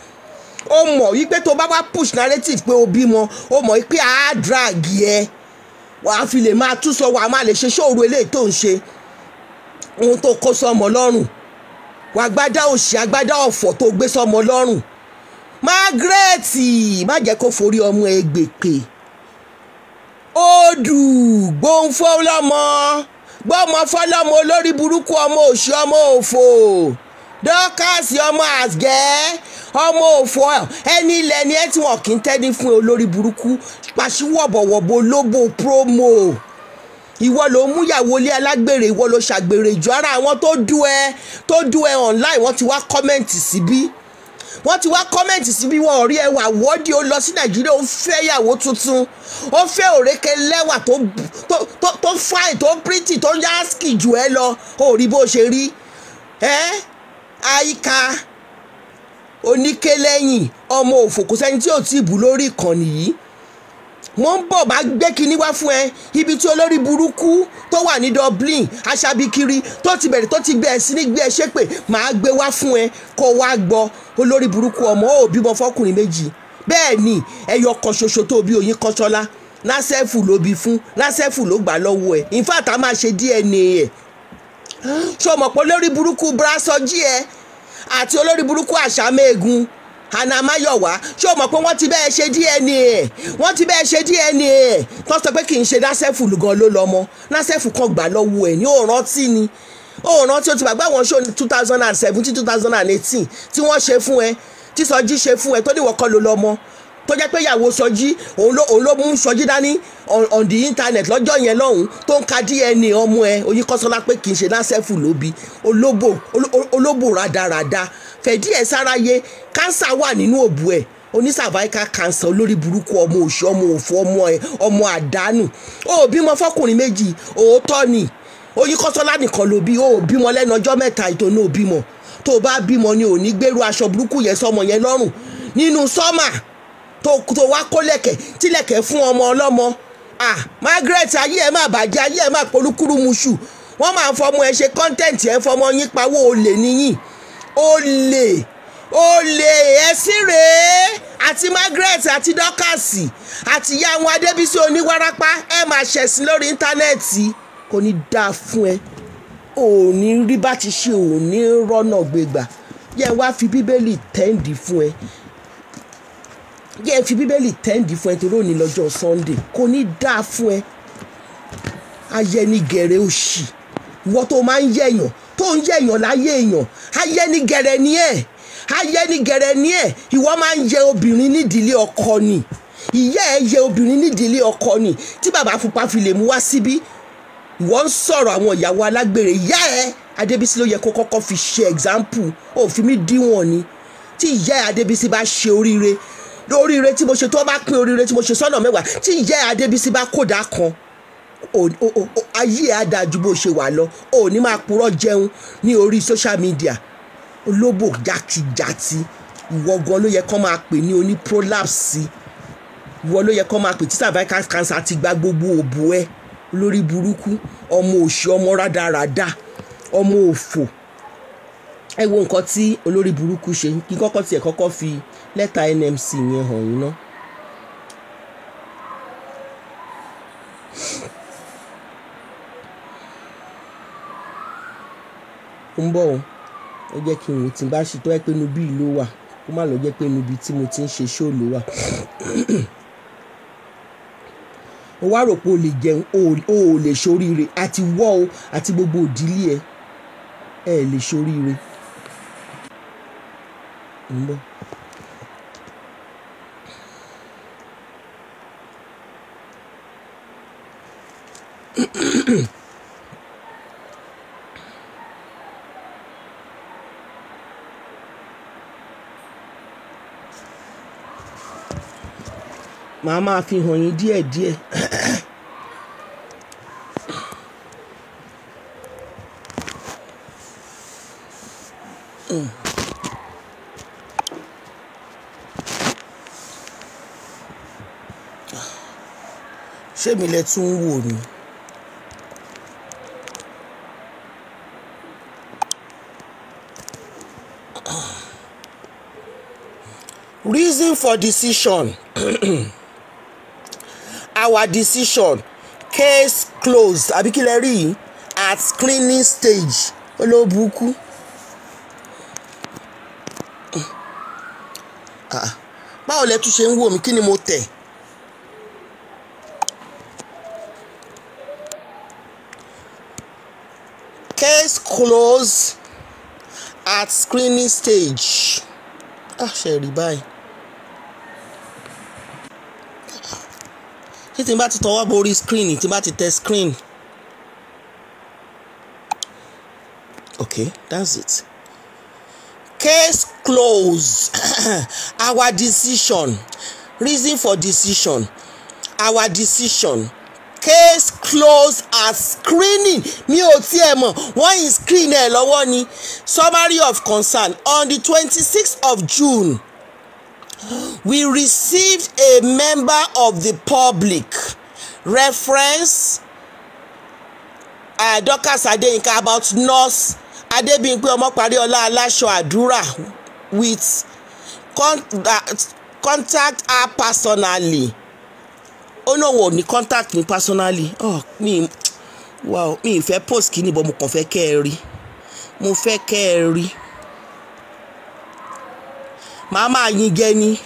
Ó mọ̀ wípé tó bá wá push narrative pé o bímọ, ó mọ̀ wípé a drag ẹ. Wàá fi lè máa tún sọ, wàá máa lè ṣe ṣóòru eléyìí tó ń ṣe, ohun tó kó sọmọ lọ́rùn, wàá gbádá òṣì, agbádá ọ̀fọ̀ tó gbé sọmọ lọ́rùn. Margaret, má jẹ́ kó forí ọmọ ẹ gbèpè. Odù gbóǹfọ́lọ́mọ, gbọ́mọ fọ́lọ́mọ, olórí burúkú, ọmọ òṣì, ọmọ òfò, Dọ́kàsì, ọmọ àgẹ́, ọmọ òfò, ẹni ilẹ̀ ni ẹ tí wọn kì í tẹ́ni fún, olórí burúkú, pàṣíwọ̀bọ̀wọ̀bọ̀, lóbò promo. Ìwọ ló mú ìyàwó ilé alágbèrè, ìwọ ló ṣàgbèrè jù. Ara àwọn tó dú ẹ online, wọ́n ti wá comment síbí, wọ́n ti wá comment síbí. Wọn ò rí ẹwà wọ́ọ̀dì. Ó lọ sí Nàìjíríà, ó fẹ́ ìyàwó tuntun, ó fẹ́ òrékè lẹ́wà tó fine, tó pretty, tó yáskì jù ẹ lọ. Ó rí bó ṣe rí ẹ́, àyíká oníkélẹ́yìn, ọmọ òfò. Kò sẹ́ni tí ò tí ì bù lórí ìkànnì yìí. Mo ń bọ̀ bá gbé kinní wá fún ẹ, ibi tí olórí burúkú tó wà ní Dublin, aṣabikiri, tó ti bẹ̀rẹ̀, tó ti gbé ẹ sí ní gbé ẹ ṣépè. Màá gbé wá fún ẹ kó wá gbọ́. Olórí burúkú ọmọ, ó bímọ fọkùnrin méjì. Bẹ́ẹ̀ ni, ẹyọ kan ṣoṣo tó bí, Oyin Kọ́sọ́lá, Násẹ́fù ló bí fún, Násẹ́fù ló gbà lọ́wọ́ ẹ̀. In fact, a máa ṣe DNA ẹ̀. Ṣé o mọ̀ pé olórí burúkú Brasọjí ẹ àti olórí burúkú Àṣàmẹ́gun Anamáyọ̀wá, ṣé o mọ̀ pé wọ́n ti bẹ́ẹ̀ ṣe DNA ẹ̀? Wọ́n ti bẹ́ẹ̀ ṣe DNA ẹ̀, tó sọ pé kì í ṣe Násẹ́fù gan ló lọ́mọ. Násẹ́fù kan gbà lọ́wọ́ ẹ̀ ní. Ó rántí ni, ó rántí, ó ti gbàgbé àwọn show 2017, 2018 tí wọ́n ṣe fún ẹ, tí Sọjí ṣe fún ẹ, tó ní ìwọ kọ́ ló lọ́mọ, tó jẹ́ pé ìyàwó Sọjí, òun ló mú Sọjí dání on the internet lọ́jọ́ yẹn lọ́hùn, tó ń ka DNA ọmọ ẹ Oyin Kọ́sọ́lá pé kì í ṣe Násẹ́fù ló bí. Olóbò, olóbò rádaràda, fẹ̀dí ẹ̀ sáráyé. Cancer wà nínú òbú ẹ̀, oní cervical cancer. Olórí burúkú, ọmọ òṣì, ọmọ òfò, ọmọ ẹ, ọmọ àdánù. Ó bímọ fọkùnrin méjì, òótọ́ ni. Oyin Kọ́sọ́lá nìkan ló bí. Ó bímọ lẹ́nu ọjọ́ mẹ́ta ìtònú. Ò bímọ. Tó o bá bímọ ni ò ní gbèrú aṣọ burúkú yẹn sọmọ yẹn lọ́rùn nínú summer, tó wá kó lẹ̀kẹ̀ tílẹ̀kẹ̀ fún ọmọ ọlọ́mọ. Ah, Margaret, ayé ẹ̀ má bàjẹ́, ayé ẹ̀ má polúkúrú muṣù. Wọ́n máa ń fọmọ ẹ ṣe content, ẹ fọmọ yín pawó. Olè níyìn, olè, olè ẹ̀sìn rèé. Àti Margaret àti Dọ́kàsì àti ìyá àwọn Adébísí oníwárápá, ẹ máa ṣẹ̀sìn lórí íńtánẹ́ẹ̀tì. Kò ní dáa fún ẹ, ò ní rí bá ti ṣe, ò ní rọ́nà gbégbà. Yẹ wá fi Bíbélì tẹ́ǹdì fún ẹ, yẹ fi Bíbélì tẹ́ǹdì fún ẹ, torí òní lọ́jọ́ Sunday. Kò ní dáa fún ẹ, ayẹnigẹ̀rẹ̀ òṣì. Ìwọ tó máa ń yẹ̀yàn, tó ń yẹ̀yàn láyé èèyàn, ayẹnigẹ̀rẹ̀ ni ẹ̀, ayẹnigẹ̀rẹ̀ ni ẹ̀. Ìwọ máa ń yẹ obìnrin nídìílé ọkọ ni. Ìyá ẹ yẹ obìnrin nídìílé ọkọ ni, tí bàbá pupa fi lè mú wá síbí. Ìwọ ń sọ̀rọ̀ àwọn ìyàwó alágbèrè. Ìyá ẹ Adébísí ló yẹ kó kọ́kọ́ fi ṣe example. Ó fi mí díwọ̀n ni. Tí ìyá ẹ Adébísí bá ṣe oríire, oríire tí mo ṣe, tó bá pín oríire tí mo ṣe sọ́nà 10, tí ìyá ẹ Adébísí bá kódà kan, ayé ẹ á dáa ju bó ṣe wà lọ. Ò ní máa purọ́ jẹun ní orí social media. Olóbò jàtijàti, ìwọ gan ló yẹ kó máa pè ní oní prolapse. Ìwọ ló yẹ kó máa pè tí cervical cancer ti gba gbogbo òbò ẹ. Lórí burúkú, ọmọ òṣì, ọmọ rádaràda, ọmọ òfò. Ẹ wo nǹkan tí olórí burúkú ṣe. Kí kọ́kọ́ tiẹ̀ kọ́kọ́ fi lẹ́tà NMC yẹn hàn yín ná. Ó ń bọ̀ o, ẹ jẹ́ kí n wò tí n bá ṣe tó ẹ pé inú bíi ló wà, kó má lọ jẹ́ pé inú ibi tí mo ti ń ṣe ṣó ló wà. O wá rò pé o lè jẹun, o ò lè ṣoríire. Àti wọ́ o àti gbogbo òdílé ẹ, ẹ lè ṣoríire. Ń bọ̀. Màá máa fi hàn yín díẹ̀díẹ̀. Ṣé mi lẹ tún ń wò ni? Reason for decision: our decision. Case closed. Àbí kí lẹ rí yìí? At screening stage. Olóbùkú. Báwo lẹ tún ṣe ń wò mí? Kí ni mo tẹ̀? Case closed at screening stage. Ṣe rí báyìí. Ṣé tí n bá ti tọwọ́ borí screen, tí n bá ti tẹ screen. Okay, that's it. Case closed. Our decision. Reason for decision. Our decision. Case closed at screening. Mi ò tiẹ̀ mọ̀, wọ́n yìí screen ẹ̀ lọ́wọ́ ni. Summary of concern. On the 26th of June, we received a member of the public reference Dorcas Adeyinka about nurse Adebimpe Omopariola Alasho Adura with contact her personally. Ó náà wò ní contact mi personally. Oh, mi wow, mi fẹ́ post kíní but mo kàn fẹ́ kẹ́ ẹ rí. Mo fẹ́ kẹ́ ẹ rí. Màá máa yin jẹ ni.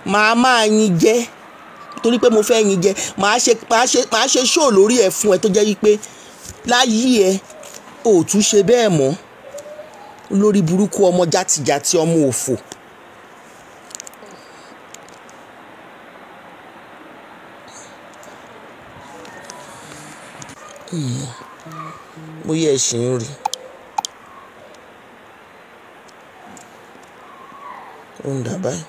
Màá máa yin jẹ. Torí pé mo fẹ́ yin jẹ. Màá ṣe show lórí ẹ̀ fún ẹ tó jẹ́ wípé láyé ẹ ò tún ṣe bẹ́ẹ̀ mọ́. Lórí burúkú ọmọ játijàti ọmọ òfò. Bóyá ẹ ṣì ń rí. Ó ń dà báyìí.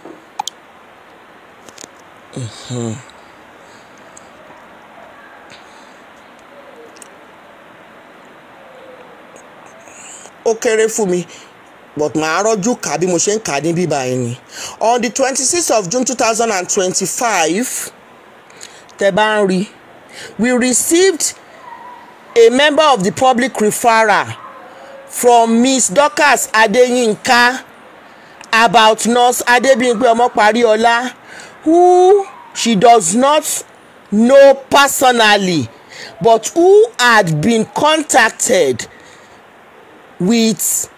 Ó kéré fún mi, but màá rọ́jú kà bí mo ṣe ń kà ní bíbá yìí ni. On the 26th of June 2025, tẹ́ bá ń rí, we received a member of the public referral from Miss Dorcas Adeyinka about nurse Adebimpe Omopariola, who she does not know personally, but who had been contacted with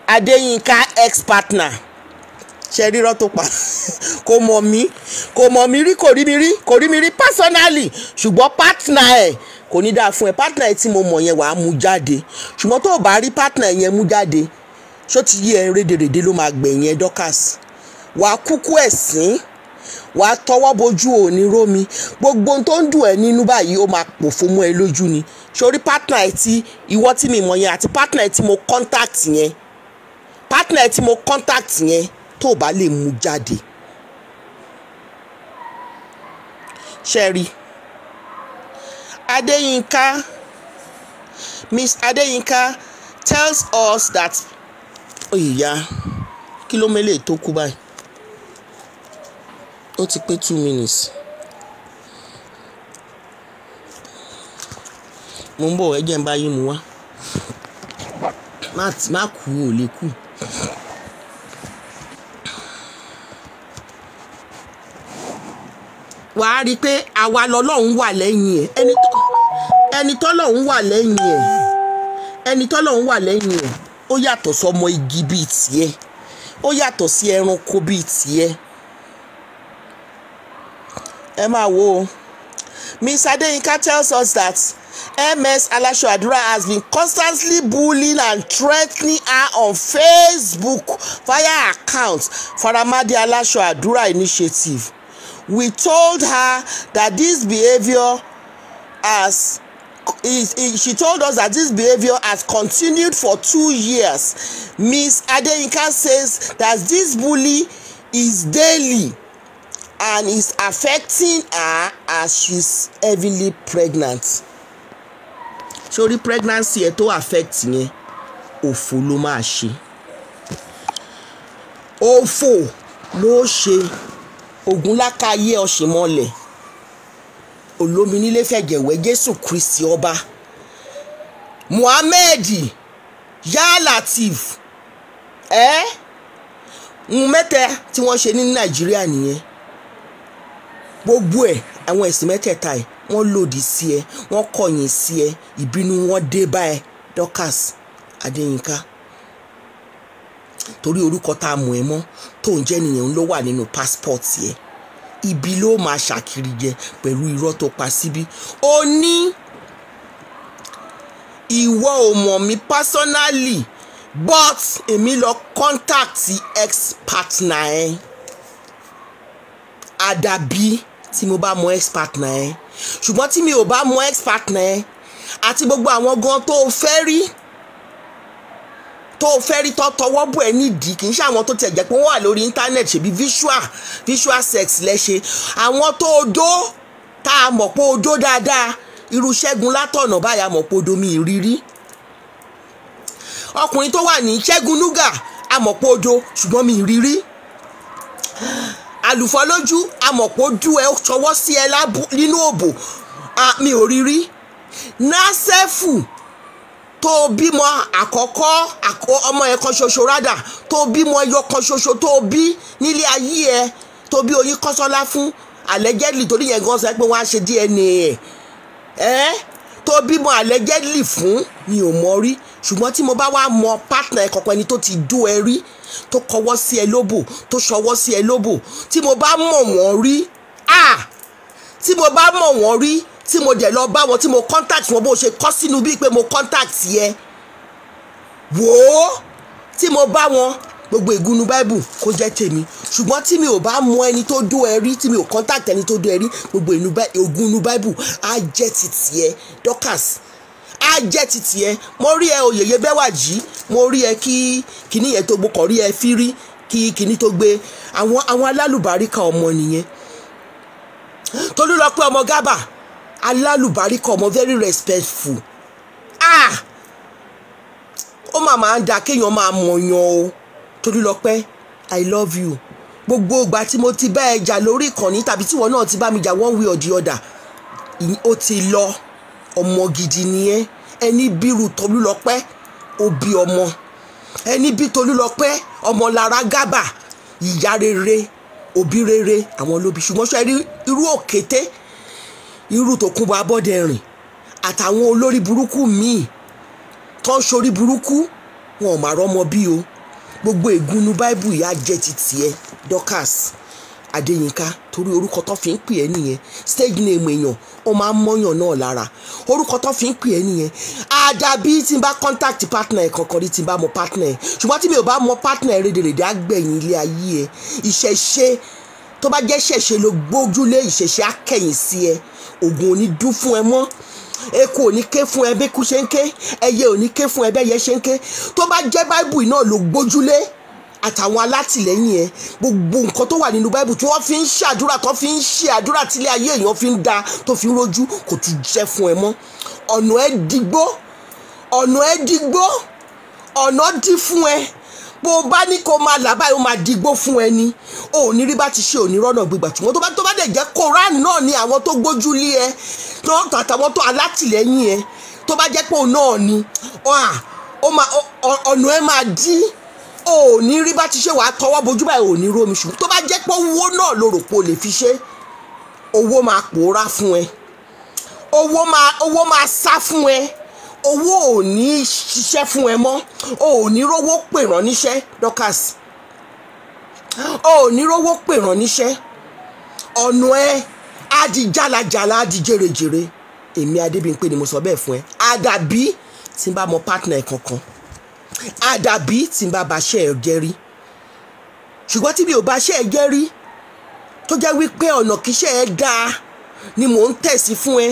Adeyinka ex-partner. Ṣe rírọ́ tó pa. Kò mọ̀ mí, kò mọ̀ mí rí, kò rí mi rí, kò rí mi rí personally, ṣùgbọ́n partner ẹ̀ kò ní dáa fún ẹ. Partner ẹ̀ tí mo mọ̀ yẹn wàá mú jáde, ṣùgbọ́n tó o bá rí partner yẹn mú jáde, ṣó ti yí ẹ rédèrèdè ló máa gbẹ̀yìn ẹ Dorcas. Wàá kúkú ẹ̀sín, wàá tọwọ́ bojú òní rómi, gbogbo ohun tó ń dùn ẹ́ nínú báyìí ó máa pòfo mọ́ ẹ lójú ni. Sórí partner ẹ̀ tí ìwọ tí mi mọ̀ yẹn àti partner ẹ̀ tí mo contact yẹn, partner ẹ̀ tí mo contact yẹn, tó o bá lè mú jáde. Ṣẹ́rí Adeyinka, Miss Adeyinka tells us that ìyá kí ló mélèé tó kú báyìí, ó ti pé 2 minutes. Mo ń bọ̀, ẹ jẹ́ n bá yín mu wá. Má kú, ò lè kú. Wàá rí i pé àwa lọ́lọ́run wà lẹ́yìn ẹ̀, ẹni tọ́lọ́run wà lẹ́yìn ẹ̀, ẹni tọ́lọ́run wà lẹ́yìn ẹ̀, ó yàtọ̀ sọmọ igi bíi tiẹ̀, ó yàtọ̀ sí ẹranko bíi tiẹ̀. Ẹ máa wo o. Miss Adeyinka tells us that MS Alasho Adura has been constantly bullying and threatening her on Facebook via account Faramade Alasho Adura Initiative. We told her that this behavior has she told us that this behavior has continued for 2 years. Miss Adeyinka says that this bully is daily and is affecting her as she's heavily pregnant. Sori pregnancy ẹ tó affect yẹn, òfò ló máa ṣe. Òfò ló ṣe. Ògúnlákàyé ọ̀ṣìmọlẹ̀ olómi nílé fẹ̀jẹ̀wẹ̀ Jésù Kristi ọba Muhammed Ya Latif ẹ́ ń mẹ́tẹ́ tí wọ́n ṣe ní Nàìjíríà nìyẹn. Gbogbo ẹ̀ Àwọn ẹ̀sìn mẹ́tẹ̀ẹ̀ta ẹ̀ wọ́n lòdì sí ẹ, wọ́n kọ̀yìn sí ẹ, ìbínú wọn dé bá ẹ, Dorcas Adéyínká. Torí orúkọ tá a mọ̀ ẹ́ mọ́ tó ń jẹ́ nìyẹn ló wà nínú passport yẹ. Ibi ló máa ṣàkiri jẹ pẹ̀lú irọ́ tó pa síbí. Ó ní ìwọ ò mọ̀ mí personally, but èmi lọ contact ex-partner ẹ. Àdàbí tí mo bá mọ ex-partner ẹ, ṣùgbọ́n tí mi ò bá mọ ex-partner ẹ àti gbogbo àwọn gan tó o fẹ́ rí, tó tó tọwọ́ bọ̀ ẹ́ nídìí, kì í ṣe àwọn tó tiẹ̀ jẹ́ pé wọ́n wà lórí internet, ṣèbí visual sex lẹ́ṣe. Àwọn tó o dó tá a mọ̀ pé o dó dáadáa, irú Ṣẹ́gun Látọ̀nà báyà mọ̀ pé o dó mi ìrírí. Ọkùnrin tó wà ní Ṣẹ́gun Núgà a mọ̀ pé o dó, ṣùgbọ́n mi ìrírí. Àlùfọ́ lójú a mọ̀ pé o dú ẹ, ó ṣọwọ́ sí ẹ nínú òbò, mi ò rírí. Násẹ́fù tó bímọ àkọ́kọ́, ọmọ ẹ kan ṣoṣo rádà, tó bímọ ẹyọ kan ṣoṣo tó bí nílé ayé ẹ, tó bí Oyin Kọ́sọ́lá fún allegedly, torí yẹn gan sọ pé wọ́n á ṣe DNA ẹ̀, tó bímọ allegedly fún, mi ò mọ̀ rí. Ṣùgbọ́n tí mo bá wá mọ partner ẹ kankan, ẹni tó ti dú ẹ rí, tó kọwọ́ sí ẹ lóbò, tó ṣọwọ́ sí ẹ lóbò, tí mo bá mọ̀ wọ́n rí, tí mo bá mọ̀ wọ́n rí, tí mo dẹ̀ lọ bá wọn, tí mo contact wọn, bó ṣe kọ́ sínú bíi pé mo contact yẹ, wò ó, tí mo bá wọn, gbogbo ìgúnnu Bible kó jẹ́ tèmi. Ṣùgbọ́n tí mi ò bá mọ ẹni tó dó ẹ rí, tí mi ò contact ẹni tó dó ẹ rí, gbogbo ìgúnnu Bible á jẹ́ ti tiẹ̀, Dorcas, á jẹ́ ti tiẹ̀. Mo rí ẹ Oyèyè Bẹ́wàjí, mo rí ẹ kí kinní yẹn tó gbókọ̀ rí ẹ fírí kí kinní tó gbé. Àwọn alálùbáríkà ọmọ nìyẹn. Tolúlọpẹ́ ọmọ Gábà, alálùbáríkà ọmọ, very respectful. Ó máa ń da kéèyàn máa mọ̀yàn o. Tolúlọpẹ́, I love you. Gbogbo ìgbà tí mo ti bá ẹ jà lórí ìkànnì tàbí tíwọ náà ti bá mi jà one way or the other, ó ti lọ. Ọmọ gidi nìyẹn. Ẹni bírú Tolúlọpẹ́ ó bí ọmọ, ẹni bí Tolúlọpẹ́ ọmọ lára Gábà, ìyá rere, òbí rere àwọn ló bí. Ṣùgbọ́n ṣe rí irú òkété, irú Tòkunbọ̀ Abọ́dẹrìn àtàwọn olórí burúkú míì tó ń ṣorí burúkú, wọn ò máa rọ́mọ bí o. Gbogbo ìgúnnu Bible yìí á jẹ́ ti tiẹ̀, Dorcas Adéyínká, torí orúkọ tó fi ń pè ẹ́ nìyẹn. Stage name èèyàn ó máa ń mọ́yàn náà lára, orúkọ tó fi ń pè ẹ́ nìyẹn. Àdàbí tí n bá contact partner ẹ̀ kankan rí, tí n bá mọ partner ẹ̀, ṣùgbọ́n tí mi ò bá mọ partner ẹ̀, rédèrèdè á gbẹ̀yìn ilé ayé ẹ̀. Ìṣẹ̀ṣe tó bá jẹ́ ṣẹ̀ṣe ló gbójúlé, ìṣẹ̀ṣe á kẹ̀yìn sí ẹ. Ògùn ò ní dún fún ẹ mọ́, eku ò ní ké fún ẹ bẹ́kú ṣe ń ké, ẹyẹ ò ní ké fún ẹ bẹ́yẹ ṣe ń ké. Tó bá jẹ́ Báíbù náà ló gbójúlé àtàwọn alátìlẹ́yìn ẹ, gbogbo nǹkan tó wà nínú Báíbù tí wọ́n fi ń ṣàdúrà, tó fi ń ṣe àdúrà tílé ayé èèyàn fi ń da, tó fi ń rojú, kò tún jẹ́ fún ẹ mọ́. Ọ̀nà ẹ digbó, ọ̀nà ẹ digbó, ọ̀nà dí fún ẹ. Bó o bá ní kó máa là báyìí, ó máa digbó fún ẹ ni. O ò ní rí bá ti ṣe, ò ní rọ́nà gbígbà. Ṣùgbọ́n tó bá dẹ̀ jẹ́ Koran náà ni àwọn tó gbójú lé ẹ àtàwọn tó alátìlẹ́yìn ẹ, tó bá jẹ́ pé òun náà ni, ọ̀nà ẹ máa dí. O ò ní rí bá ti ṣe, wàá tọwọ́ bojú báyìí, ò ní rómi. Ṣùgbọ́n tó bá jẹ́ pé owó náà ló rò pé o lè fi ṣe, owó máa pòórá fún ẹ, owó máa sá fún ẹ, owó ò ní ṣiṣẹ́ fún ẹ mọ́, o ò ní rówó pè rán níṣẹ́, Dorcas, o ò ní rówó pè rán níṣẹ́. Ọ̀nà ẹ á di jálajàla, á di jèrèjèrè. Èmi Adébímpé ni mo sọ bẹ́ẹ̀ fún ẹ. Àdàbí tí n bá mọ partner ẹ kankan, àdàbí tí n bá ba ṣe ẹ jẹ́ rí. Ṣùgbọ́n tí mi ò bá ṣe ẹ jẹ́ rí, tó jẹ́ wípé ọ̀nà kíṣẹ́ ẹ dáa ni mò ń tẹ̀sí fún ẹ,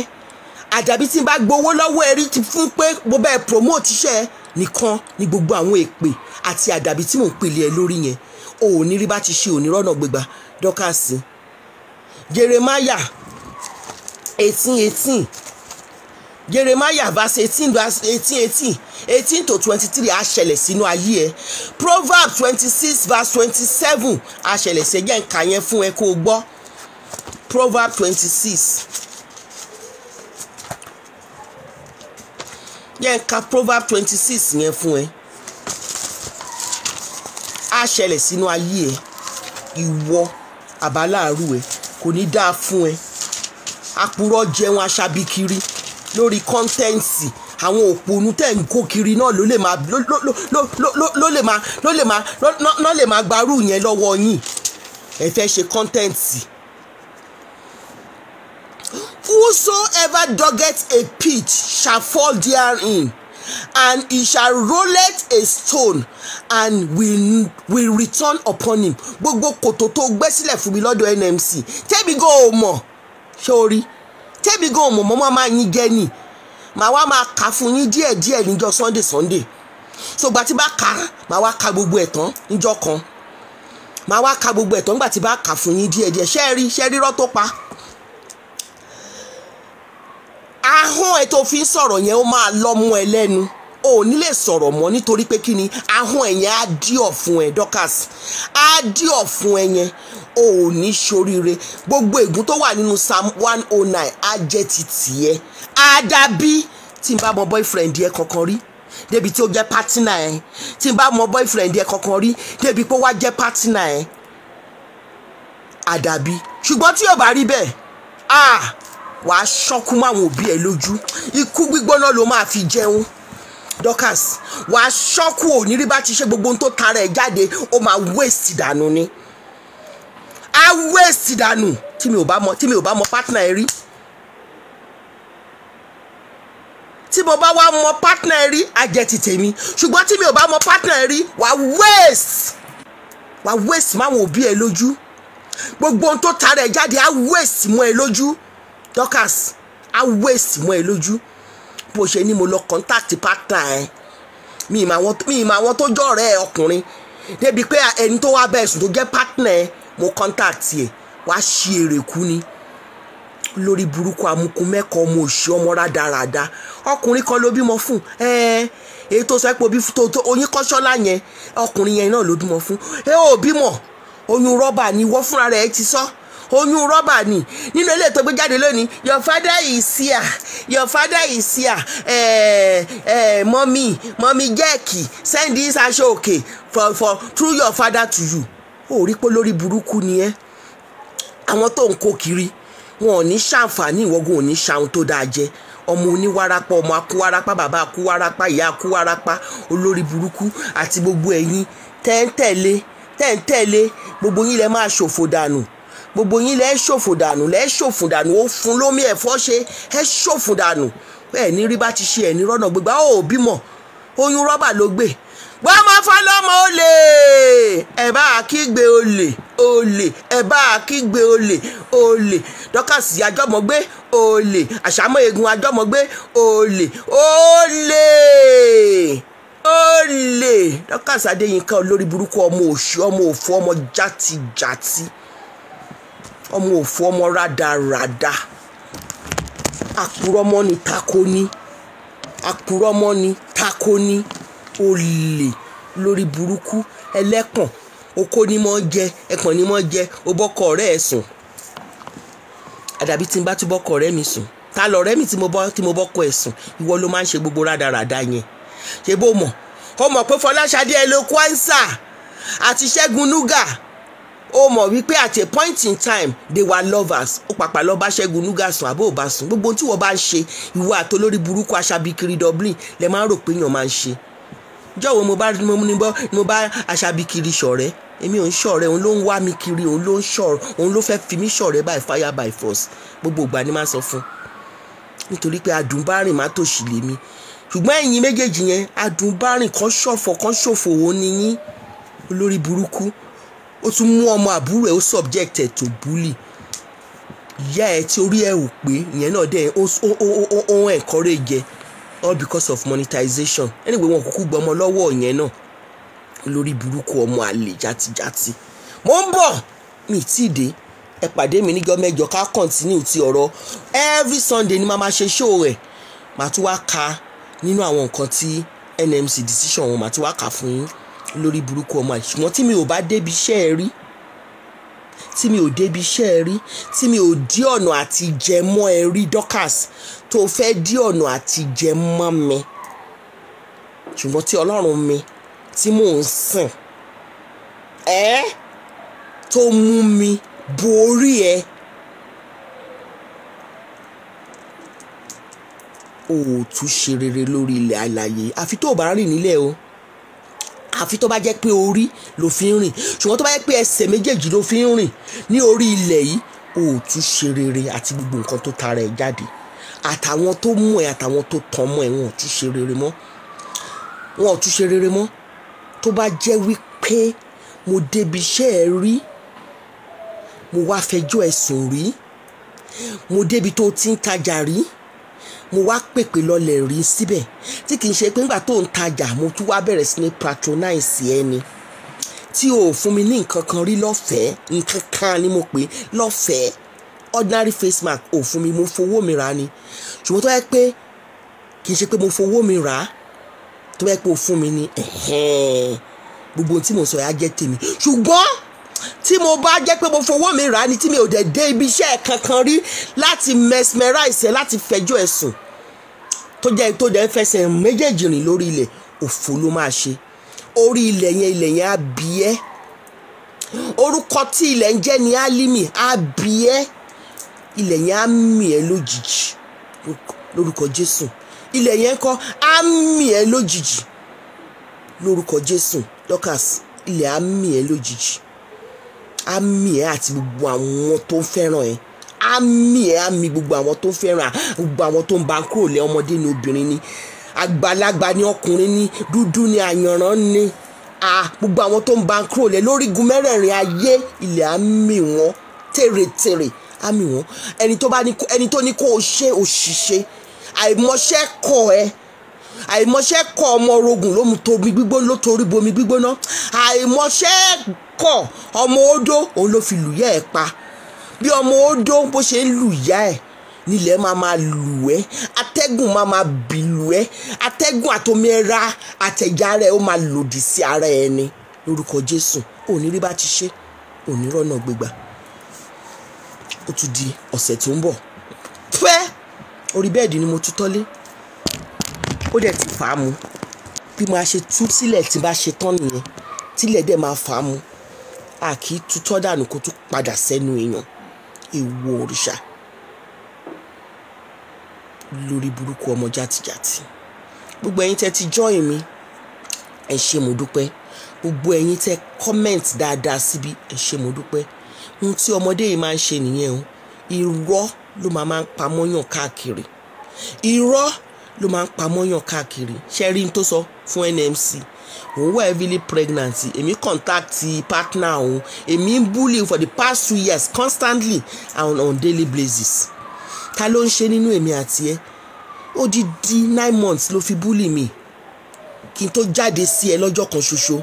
àdàbí tí n bá gbowó lọ́wọ́ ẹ rí ti fún pé mo bẹ́ẹ̀ promote iṣẹ́ ẹ nìkan ni gbogbo àwọn èpè àti àdàbí tí mò ń pèlè ẹ lórí yẹn, o ò ní rí bá ti ṣe, ò ní rọ́nà gbégbá, Dorcas. Jeremiah 18:18, Jeremiah verse 18, verse 18, 18, 18 to 23 á ṣẹlẹ̀ sínú ayé ẹ. Proverbs 26 verse 27 á ṣẹlẹ̀ sí ẹ. Jẹ́ n kà yẹn fún ẹ kó o gbọ́. Proverbs 26, jẹ́ n ka Proverbs 26 yẹn fún ẹ. Á ṣẹlẹ̀ sínú ayé ẹ, ìwọ àbáláàrú ẹ, kò ní dáa fún ẹ. Àpùrọ̀ jẹun aṣabi kiri lórí kọ́ńtẹ́ǹtì. Àwọn òpònú tẹ̀ ń kó kiri náà ló lè máa ló lè máa ló lè máa ló lè máa gbarú yẹn lọ́wọ́ yín. Ẹ fẹ́ ṣe kọ́ńtẹ́ǹtì. Whosoever duggeth a pit shall fall therein, and he shall rolleth a stone and will return upon him. Gbogbo kòtò tó gbẹ́ sílẹ̀ fún mi lọ́dọ̀ NMC, tẹ́mi gan ò mọ̀, sórí tẹ́mi gan ò mọ̀, mọ́ máa yín jẹ́ ni, màá wá máa kà fún yín díẹ̀díẹ̀ níjọ́ Sunday Sunday. So gbà tí bá kà, màá wá ka gbogbo ẹ̀ tán níjọ́ kan, màá wá ka gbogbo ẹ̀ tán nígbà tí bá kà fún yín díẹ̀díẹ̀. Ṣé ẹ rí, ṣé ẹ rírọ́ tó pa ahọ́n ẹ tó fi ń sọ̀rọ̀ yẹn, ó máa lọ́mú ẹ lẹ́nu, o ò ní lè sọ̀rọ̀ mọ́, nítorí pé kí ni, ahọ́n ẹ yẹn á dí ọ̀fun ẹ. Dorcas, á dí ọ̀fun ẹ yẹn, o ò ní ṣoríire. Gbogbo ègún tó wà nínú Psalm 109 á jẹ́ ti tìẹ. Àdàbí tí n bá mọ boyfriend ẹ kankan rí débi tí ó jẹ́ partner ẹ, tí n bá mọ boyfriend ẹ kankan rí débi pé ó wá jẹ́ partner ẹ, àdàbí. Ṣùgbọ́n tí ò bá rí bẹ́ẹ̀, ah, wàá ṣọ́kú mọ́ àwọn òbí ẹ lójú, ikú gbígbóná ló máa fi jẹun. Dorcas, wàá ṣọ́kú, òní rí bá ti ṣe gbogbo ohun tó tara ẹ̀ jáde, ó máa waste dànù ni, á waste dànù. Tí mi ò bá mọ partner ẹ rí, tí mo bá wá mọ partner ẹ rí, á jẹ́ ti tèmi. Ṣùgbọ́n tí mi ò bá mọ partner ẹ rí, wàá waste máwọn òbí ẹ lójú. Gbogbo ohun tó tara ẹ̀ jáde á waste mọ́ ẹ lójú. Dorcas, á waste mọ́ ẹ lójú. Bó ṣe ní mo lọ contact partner ẹ, mi ì mọ àwọn tó jọ̀rẹ́ ẹ ọkùnrin débi pé ẹni tó wá bẹ́ẹ̀ sùn tó jẹ́ partner ẹ, mo contact ẹ. Wàá ṣí èrè kú ni, lórí burúkú, amukun mẹ́kọ̀ọ́, ọmọ òṣì, ọmọ rádaràda. Ọkùnrin kan ló bímọ fún ẹ, èyí tó sọ pé òbí tó oyin kọ́ṣọ́lá yẹn, ọkùnrin yẹn náà ló bímọ fún ẹ. Ò bímọ, oyún rọ́bà ni wọ́n fúnra rẹ̀ ti sọ, oyún rọ́bà ni. Nínú ilé tó gbé jáde lónìí, "Your father is here, your father is here, mommy, mommy jẹ́ẹ̀kì, send this aṣọ òkè for through your father to you." Ó rí pé lórí burúkú ni ẹ́. Àwọn tó ń kó kiri wọn ò ní ṣàǹfààní, ìwọ́gun ò ní ṣàwọn tó dáa jẹ. Ọmọ oníwárápá, ọmọ akúwárápá, bàbá akúwárápá, ìyá akúwárápá, olórí burúkú àti gbogbo ẹ̀yin tẹ́ńtẹ̀lé tẹ́ńtẹ̀lé, gbogbo yín lẹ máa ṣòfò dànù, gbogbo yín lẹ ṣòfò dànù, lẹ ṣòfò dànù. Ó fún lómi ẹ̀fọ́ ṣe, ẹ ṣòfò dànù. Ẹ ní rí bá ti ṣe, ẹ ní rọ́nà gbégbá. Ó bímọ, oyún rọ́bà ló gbé. Wọ́n máa fọlọ́mọ olè, ẹ bá kígbe olè, olè, ẹ bá kígbe olè, olè. Dorcas àjọmọ̀gbé olè, àṣàmọ́ egun àjọmọ̀gbé olè, olè, olè. Dorcas Adéyínká, olórí burúkú, ọmọ òṣì, ọmọ òfò, ọmọ játijàti, ọmọ òfò, ọmọ rádaràda, àpùrọ́mọ́ ni tako ni, àpùrọ́mọ́ ni tako ni, olè, lórí burúkú, ẹlẹ́pọ̀n oko ni mọ́ jẹ, ẹpọ̀n ni mọ́ jẹ. Ó bọ́kọ ọ̀rẹ́ ẹ̀ sùn. Àdàbí tí n bá tún bọ́kọ ọ̀rẹ́ mi sùn, ta lọ̀rẹ́ mi tí mo bọ́kọ ẹ̀ sùn? Ìwọ ló máa ń ṣe gbogbo rádaràda yẹn. Ṣé bó mọ̀, ó mọ̀ pé Fọláṣadé Eloquenza àti Ṣẹ́gun Nuga, ó mọ̀ wípé at a point in time they were lovers. Ó pàpà lọ bá Ṣẹ́gun Nuga sùn, àbó ò bá sùn? Gbogbo tí wọ́n bá ń ṣe, ìwọ àtolórí burúkú aṣabikiri Dublin lẹ máa ń rò pé èèyàn máa ń ṣe. Jọ̀wọ́, mo bá mo ní bọ́, mo bá aṣabikiri ṣọ̀rẹ́? Èmi ò ń ṣọ̀rẹ́. Òun ló ń wá mi kiri, òun ló ń ṣọ̀rọ̀, òun ló fẹ́ fi mí ṣọ̀rẹ́ by fire by force. Gbogbo ìgbà ni máa sọ fún, nítorí pé adùnbárìn má tòṣì lèmi. Ṣùgbọ́n ẹ̀yin méjèèjì yẹn, adùnbárìn kan ṣọ̀fọ̀ kan ṣòfò, òun ni yín, olórí burúkú. Ó tún mú ọmọ àbúrò ẹ̀, ó subject ẹ̀ to bully. Ìyá ẹ̀ tí orí ẹ̀ ò pé ìyẹn náà dẹ̀ ó encourage ẹ, all because of monetization. Anyway, wọn kúkú gbọmọ lọ́wọ́ ìyẹn náà, olórí burúkú, ọmọ àlè játijàti. Mo ń bọ̀, mi ì tí ì dé. Ẹ pàdé mi níjọ́ mẹ́jọ ká continue ti ọ̀rọ̀. Every Sunday ni màá máa ṣe show rẹ̀. Màá tún wá ka nínú àwọn nǹkan tí NMC decision wọn, màá tún wá kà fún yín, lórí burúkú, ọmọ àlè. Ṣùgbọ́n tí mi ò bá débi iṣẹ́ ẹ rí, tí mi ò débi iṣẹ́ ẹ rí, tí mi ò dí ọ̀nà àti jẹ mọ́ ẹ rí, Dorcas, tó fẹ́ dí ọ̀nà àti jẹ mọ́ mi, ṣùgbọ́n tí Ọlọ́run mi tí mò ń sìn ẹ́ tó mú mi borí ẹ. O ò tún ṣe rere lórí ilẹ̀ alàyè, àfi tó o bá rìn nílẹ̀ o, àfi tó bá jẹ́ pé orí ló fi ń rìn. Ṣùgbọ́n tó bá jẹ́ pé ẹsẹ̀ méjèèjì ló fi ń rìn ní orí ilẹ̀ yìí, o ò tún ṣe rere. Àti gbogbo nǹkan tó tara ẹ̀ jáde, àtàwọn tó mú ẹ, àtàwọn tó tàn mọ́ ẹ, wọn ò tún ṣe rere mọ́, wọn ò tún ṣe rere mọ́. Tó bá jẹ́ wípé mo débi iṣẹ́ ẹ rí, mo wá fẹjọ́ ẹ sùn rí, mo débi tó ti ń tajà rí, mo wá pèpè lọlẹ̀ rí síbẹ̀, tí kì í ṣe pé nígbà tó ń tajà mo tún wá bẹ̀rẹ̀ sí ní patronize ẹni tí o ò fún mi ní nǹkan kan rí lọ́fẹ̀ẹ́. Nǹkan kan ni mo pè lọ́fẹ̀ẹ́, ordinary face mask ò fún mi, mo fowó mi rà ni. Ṣùgbọ́n tó yẹ pé kì í ṣe pé mo fowó mi rà á, tó yẹ pé o fún mi ní, gbogbo ohun tí mo sọ yà á jẹ́ tèmi. Ṣùgbọ́n tí mo bá jẹ́ pé mo fowó mi rà á ni, tí mi ò dẹ̀ dé ibi iṣẹ́ kankan rí láti mesmerize ẹ, láti fẹjọ́ ẹ sùn, tó jẹ́ tó dẹ̀ ń fẹsẹ̀ méjèèjì rìn lórí ilẹ̀, òfò ló máa ṣe orí ilẹ̀ yẹn. Ilẹ̀ yẹn á bí ẹ́. Orúkọ tí ilẹ̀ ń jẹ́ ní Álímì, á bí ẹ́. Ilẹ̀ yẹn á mì ẹ́ lójijì lórúkọ Jésù. Ilẹ̀ yẹn kọ́ á mì ẹ́ lójijì lórúkọ Jésù. Dorcas, ilẹ̀ á mì ẹ́ lójijì, á mì ẹ́ àti gbogbo àwọn tó ń fẹ́ràn ẹ́. Á mì ẹ́, á mì gbogbo àwọn tó ń fẹ́ràn, gbogbo àwọn tó ń bá ń kúrò lẹ́. Ọmọdé ni, obìnrin ni, àgbàlagbà ni, ọkùnrin ni, dúdú ni, àyànràn ni, gbogbo àwọn tó ń bá ń kúrò lẹ́ lórígun mẹ́rẹ̀ẹ̀rin ayé, ilẹ̀ á mì wọ́n tèrètèrè, á mì wọ́n. Ẹni tó bá ní, ẹni tó ní kó o ṣe òṣìṣẹ́, àìmọṣẹ́ kọ ẹ, àìmọṣẹ́ kọ ọmọ orogun ló mu tomi gbígbóná, ló torí bomi gbígbóná. Àìmọṣẹ́ kọ ọmọ odó, òun ló fi lùyà ẹ̀ pa. Bí ọmọ odó bó ṣe ń lùyà ẹ̀ nílẹ̀ máa máa lù ẹ́, atẹ́gùn máa máa bì lù ẹ́, atẹ́gùn àtomi ẹra àtẹ̀já rẹ̀ ó máa lòdì sí ara ẹni lórúkọ Jésù. Òní rí bá ti ṣe, òní rọ́nà gbégbá. Ó tún di ọ̀sẹ̀ tó ń bọ̀. Pẹ́ orí bẹ́ẹ̀dì ni mo tún tọ́lé, ó dẹ̀ ti fà á mu. Bí mo ṣe tú sílẹ̀ tí bá ṣe tán nìyẹn, tílẹ̀ dẹ̀ máa fà á mu. A kì í tutọ́ dànù kó tún padà sẹ́nu èèyàn. Èèwọ̀ òrìṣà lórí burúkú, ọmọ játijàti. Gbogbo ẹ̀yin tẹ́ ti join mi, ẹ ṣé, mo dúpẹ́. Gbogbo ẹ̀yin tẹ́ comment dáadáa síbi, ẹ ṣé, mo dúpẹ́. Ohun tí ọmọdé yìí máa ń ṣe nìyẹn o. Irọ́ ló máa ń pamọ́yàn káàkiri, irọ́ ló máa ń pamọ́yàn káàkiri. Ṣe rí n tó sọ fún NMC? Òun wà heavily pregnant, èmi contact partner òun, èmi ń bully for the past 2 years constantly and on daily basis. Ta ló ń ṣe nínú èmi àti ẹ? Odidi 9 months ló fi bully mi kí n tó jáde sí ẹ lọ́jọ́ kan ṣoṣo,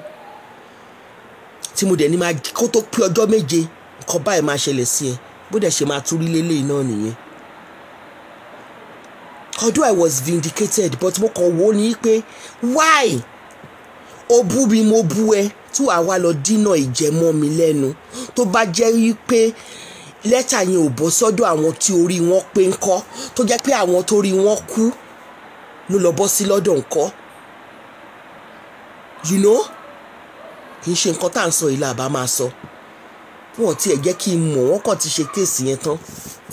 tí mo dẹ̀ ní máa kó tó pé ọjọ́ 7, nǹkan báyìí máa ṣẹlẹ̀ sí ẹ. Bó dẹ̀ ṣe máa tún rí lélẹ́yìí náà nìyẹn. Although I was vindicated, but mo kàn wò ó ní pé why o bú mi, mo bú ẹ, tí wàá wá lọ dínà ìjẹmọ́ mi lẹ́nu? Tó bá jẹ́ wípé lẹ́tà yẹn ò bọ́ sọ́dọ̀ àwọn tí orí wọn pé ńkọ́? Tó jẹ́ pé àwọn tó rí wọn kú ló lọ bọ́ sí lọ́dọ̀ ńkọ́? Kì í ṣe nǹkan tá à ń sọ yìí là bá máa sọ. Wọn ò tiẹ̀ jẹ́ kí n mọ̀. Wọ́n kàn ti ṣe case yẹn tán,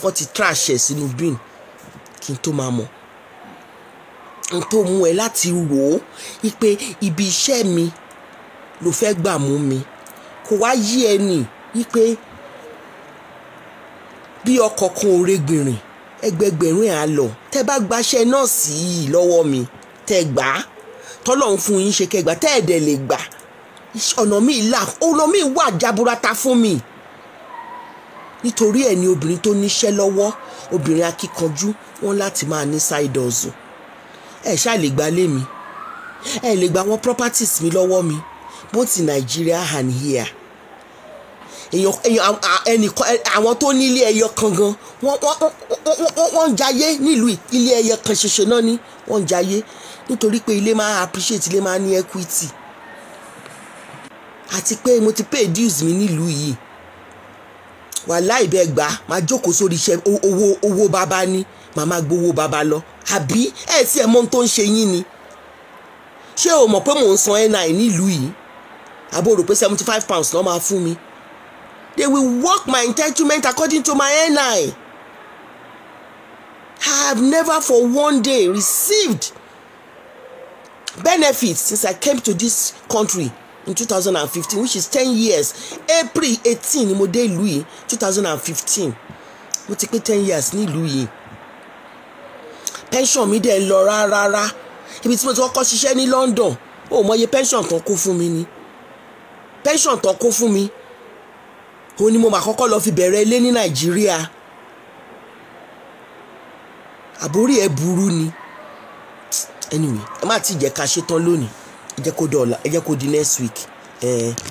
wọ́n ti trash ẹ̀ sínú bin kí n tó máa mọ̀. N tó mú ẹ láti rò ó wípé ibi iṣẹ́ mi ló fẹ́ gbà mú mi, kò wá yí ẹ nì wípé bí ọkọ̀ kan ò regbìnrìn, ẹgbẹgbẹ̀rún ẹ̀ á lọ. Tẹ́ bá gbaṣẹ́ nọ́ọ̀sì yìí lọ́wọ́ mi, tẹ́ gbà á, tọ́lọ́run fún yín ṣe kẹgbà, tẹ́ ẹ̀ dẹ̀ lè gbà, ọ̀nà míì là, ọ̀nà míì wà jaburata fún mi. Nítorí ẹ̀ ni obìnrin tó níṣẹ́ lọ́wọ́, obìnrin akíkanjú, wọn láti máa ní side hustle. Ẹ ṣáà lè gba lé mi, ẹ lè gba àwọn properties mi lọ́wọ́ mi, both in Nigeria and here. Èèyàn èèyàn ẹnìkan, àwọn tó nílé ẹyọ kan gan, wọ́n ń jayé nílùú. Ilé ẹyọ kan ṣoṣo náà ni wọ́n ń jayé, nítorí pé ilé máa appreciate, ilé máa ní equity, àti pé mo ti pay dues mi nílùú yìí. Wàláì, bẹ́ẹ̀ gbà, máa jókòó sórí iṣẹ́ owó, owó bàbá ní, màá máa gbowó bàbá lọ. Àbí ẹ tí ẹ mọ ohun tó ń ṣe yín ni? Ṣé o mọ̀ pé mò ń san NI nílùú yìí? Àbó rò pé £75 ló máa fún mi? They will work my entitlement according to my NI. I have never for one day received benefits since I came to this country in 2015, which is 10 years. April 18 ni mo dé ìlú yìí, 2015. Mo ti pé 10 years ní ìlú yìí. Pension mi dẹ̀ ń lọ rárá. Ibi tí mo ti kọ́kọ́ ṣiṣẹ́ ní London, ó mọye pension tán kó fún mi ni. Pension tán kó fún mi, òun ni mo mà kọ́kọ́ lọ fi bẹ̀rẹ̀ ilé ní Nàìjíríà. Àbórí ẹ̀ burú ni. Anyway, ẹ má ti jẹ́ ká ṣe tán lónìí, ẹ jẹ́ kó dọ̀la, ẹ jẹ́ kó di next week.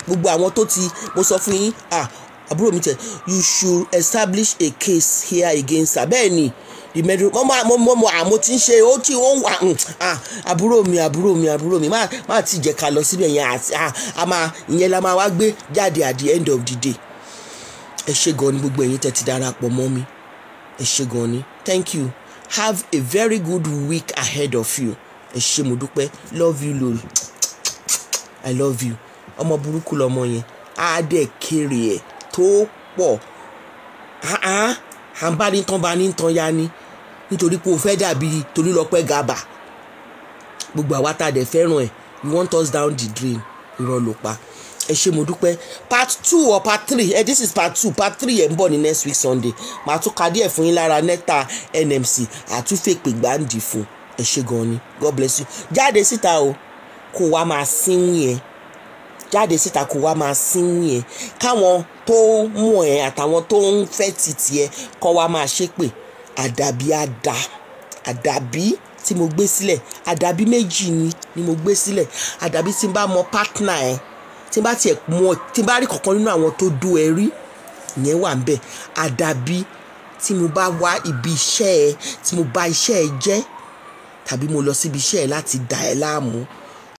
Gbogbo àwọn tó ti mo sọ fún yín, ah, àbúrò mi tẹ, you should establish a case here against her. Bẹ́ẹ̀ ni, the metro mo ma mo mo mo àmọ́ tí ń ṣe ó tí ó ń wà. Ah, àbúrò mi, àbúrò mi, àbúrò mi, má ti jẹ́ ká lọ síbẹ̀ yẹn. Àti ah, a máa ìyẹn la máa wá gbé jáde at the end of the day. Ẹ ṣé gan ni, gbogbo ẹ̀yin tẹ́ ti darapọ̀ mọ́ mi, ẹ ṣé gan ni. Thank you. Have a very good week ahead of you. Ẹ ṣé, mo dúpẹ́. Love you, lord. I love you. Ọmọ burúkú lọmọ yẹn, á dẹ̀ kéré ẹ̀ tó pọ̀. À ń bá ní tán, bá ní tán ya ni, nítorí pé o fẹ́ dàbí Tolúlọpẹ́ Gàbà. Gbogbo àwa tá a dẹ̀ fẹ́ràn ẹ̀, you want us down the drain. Irọ́ ló pa. Ẹ ṣé, mo dúpẹ́. Part two or part three, this is part two. Part three ẹ̀ ń bọ̀ ní next week Sunday. Màá tún ka díẹ̀ fún yín lára nẹ́ta NMC àtúnfèpè gbàǹdì fún. Ẹ ṣé gan ni. God bless you. Jáde síta o, kó wá máa sínwín ẹ. Jáde síta, kó wá máa sínwín ẹ, káwọn tó mú ẹ àtàwọn tó ń fẹ́ títì ẹ kọ́ wá máa ṣépè. Àdàbí àdà àdàbí tí mo gbé sílẹ̀, àdàbí méjì ni mo gbé sílẹ̀. Àdàbí tí n bá mọ partner ẹ, tí n bá tiẹ̀ mọ, tí n bá rí kankan nínú àwọn tó dó ẹ rí, ìyẹn wà ń bẹ̀. Àdàbí tí mo bá wá ibi iṣẹ́ ẹ, tí mo bá iṣẹ́ ẹ jẹ́, tàbí mo lọ síbi iṣẹ́ ẹ láti dà ẹ́ láàmú.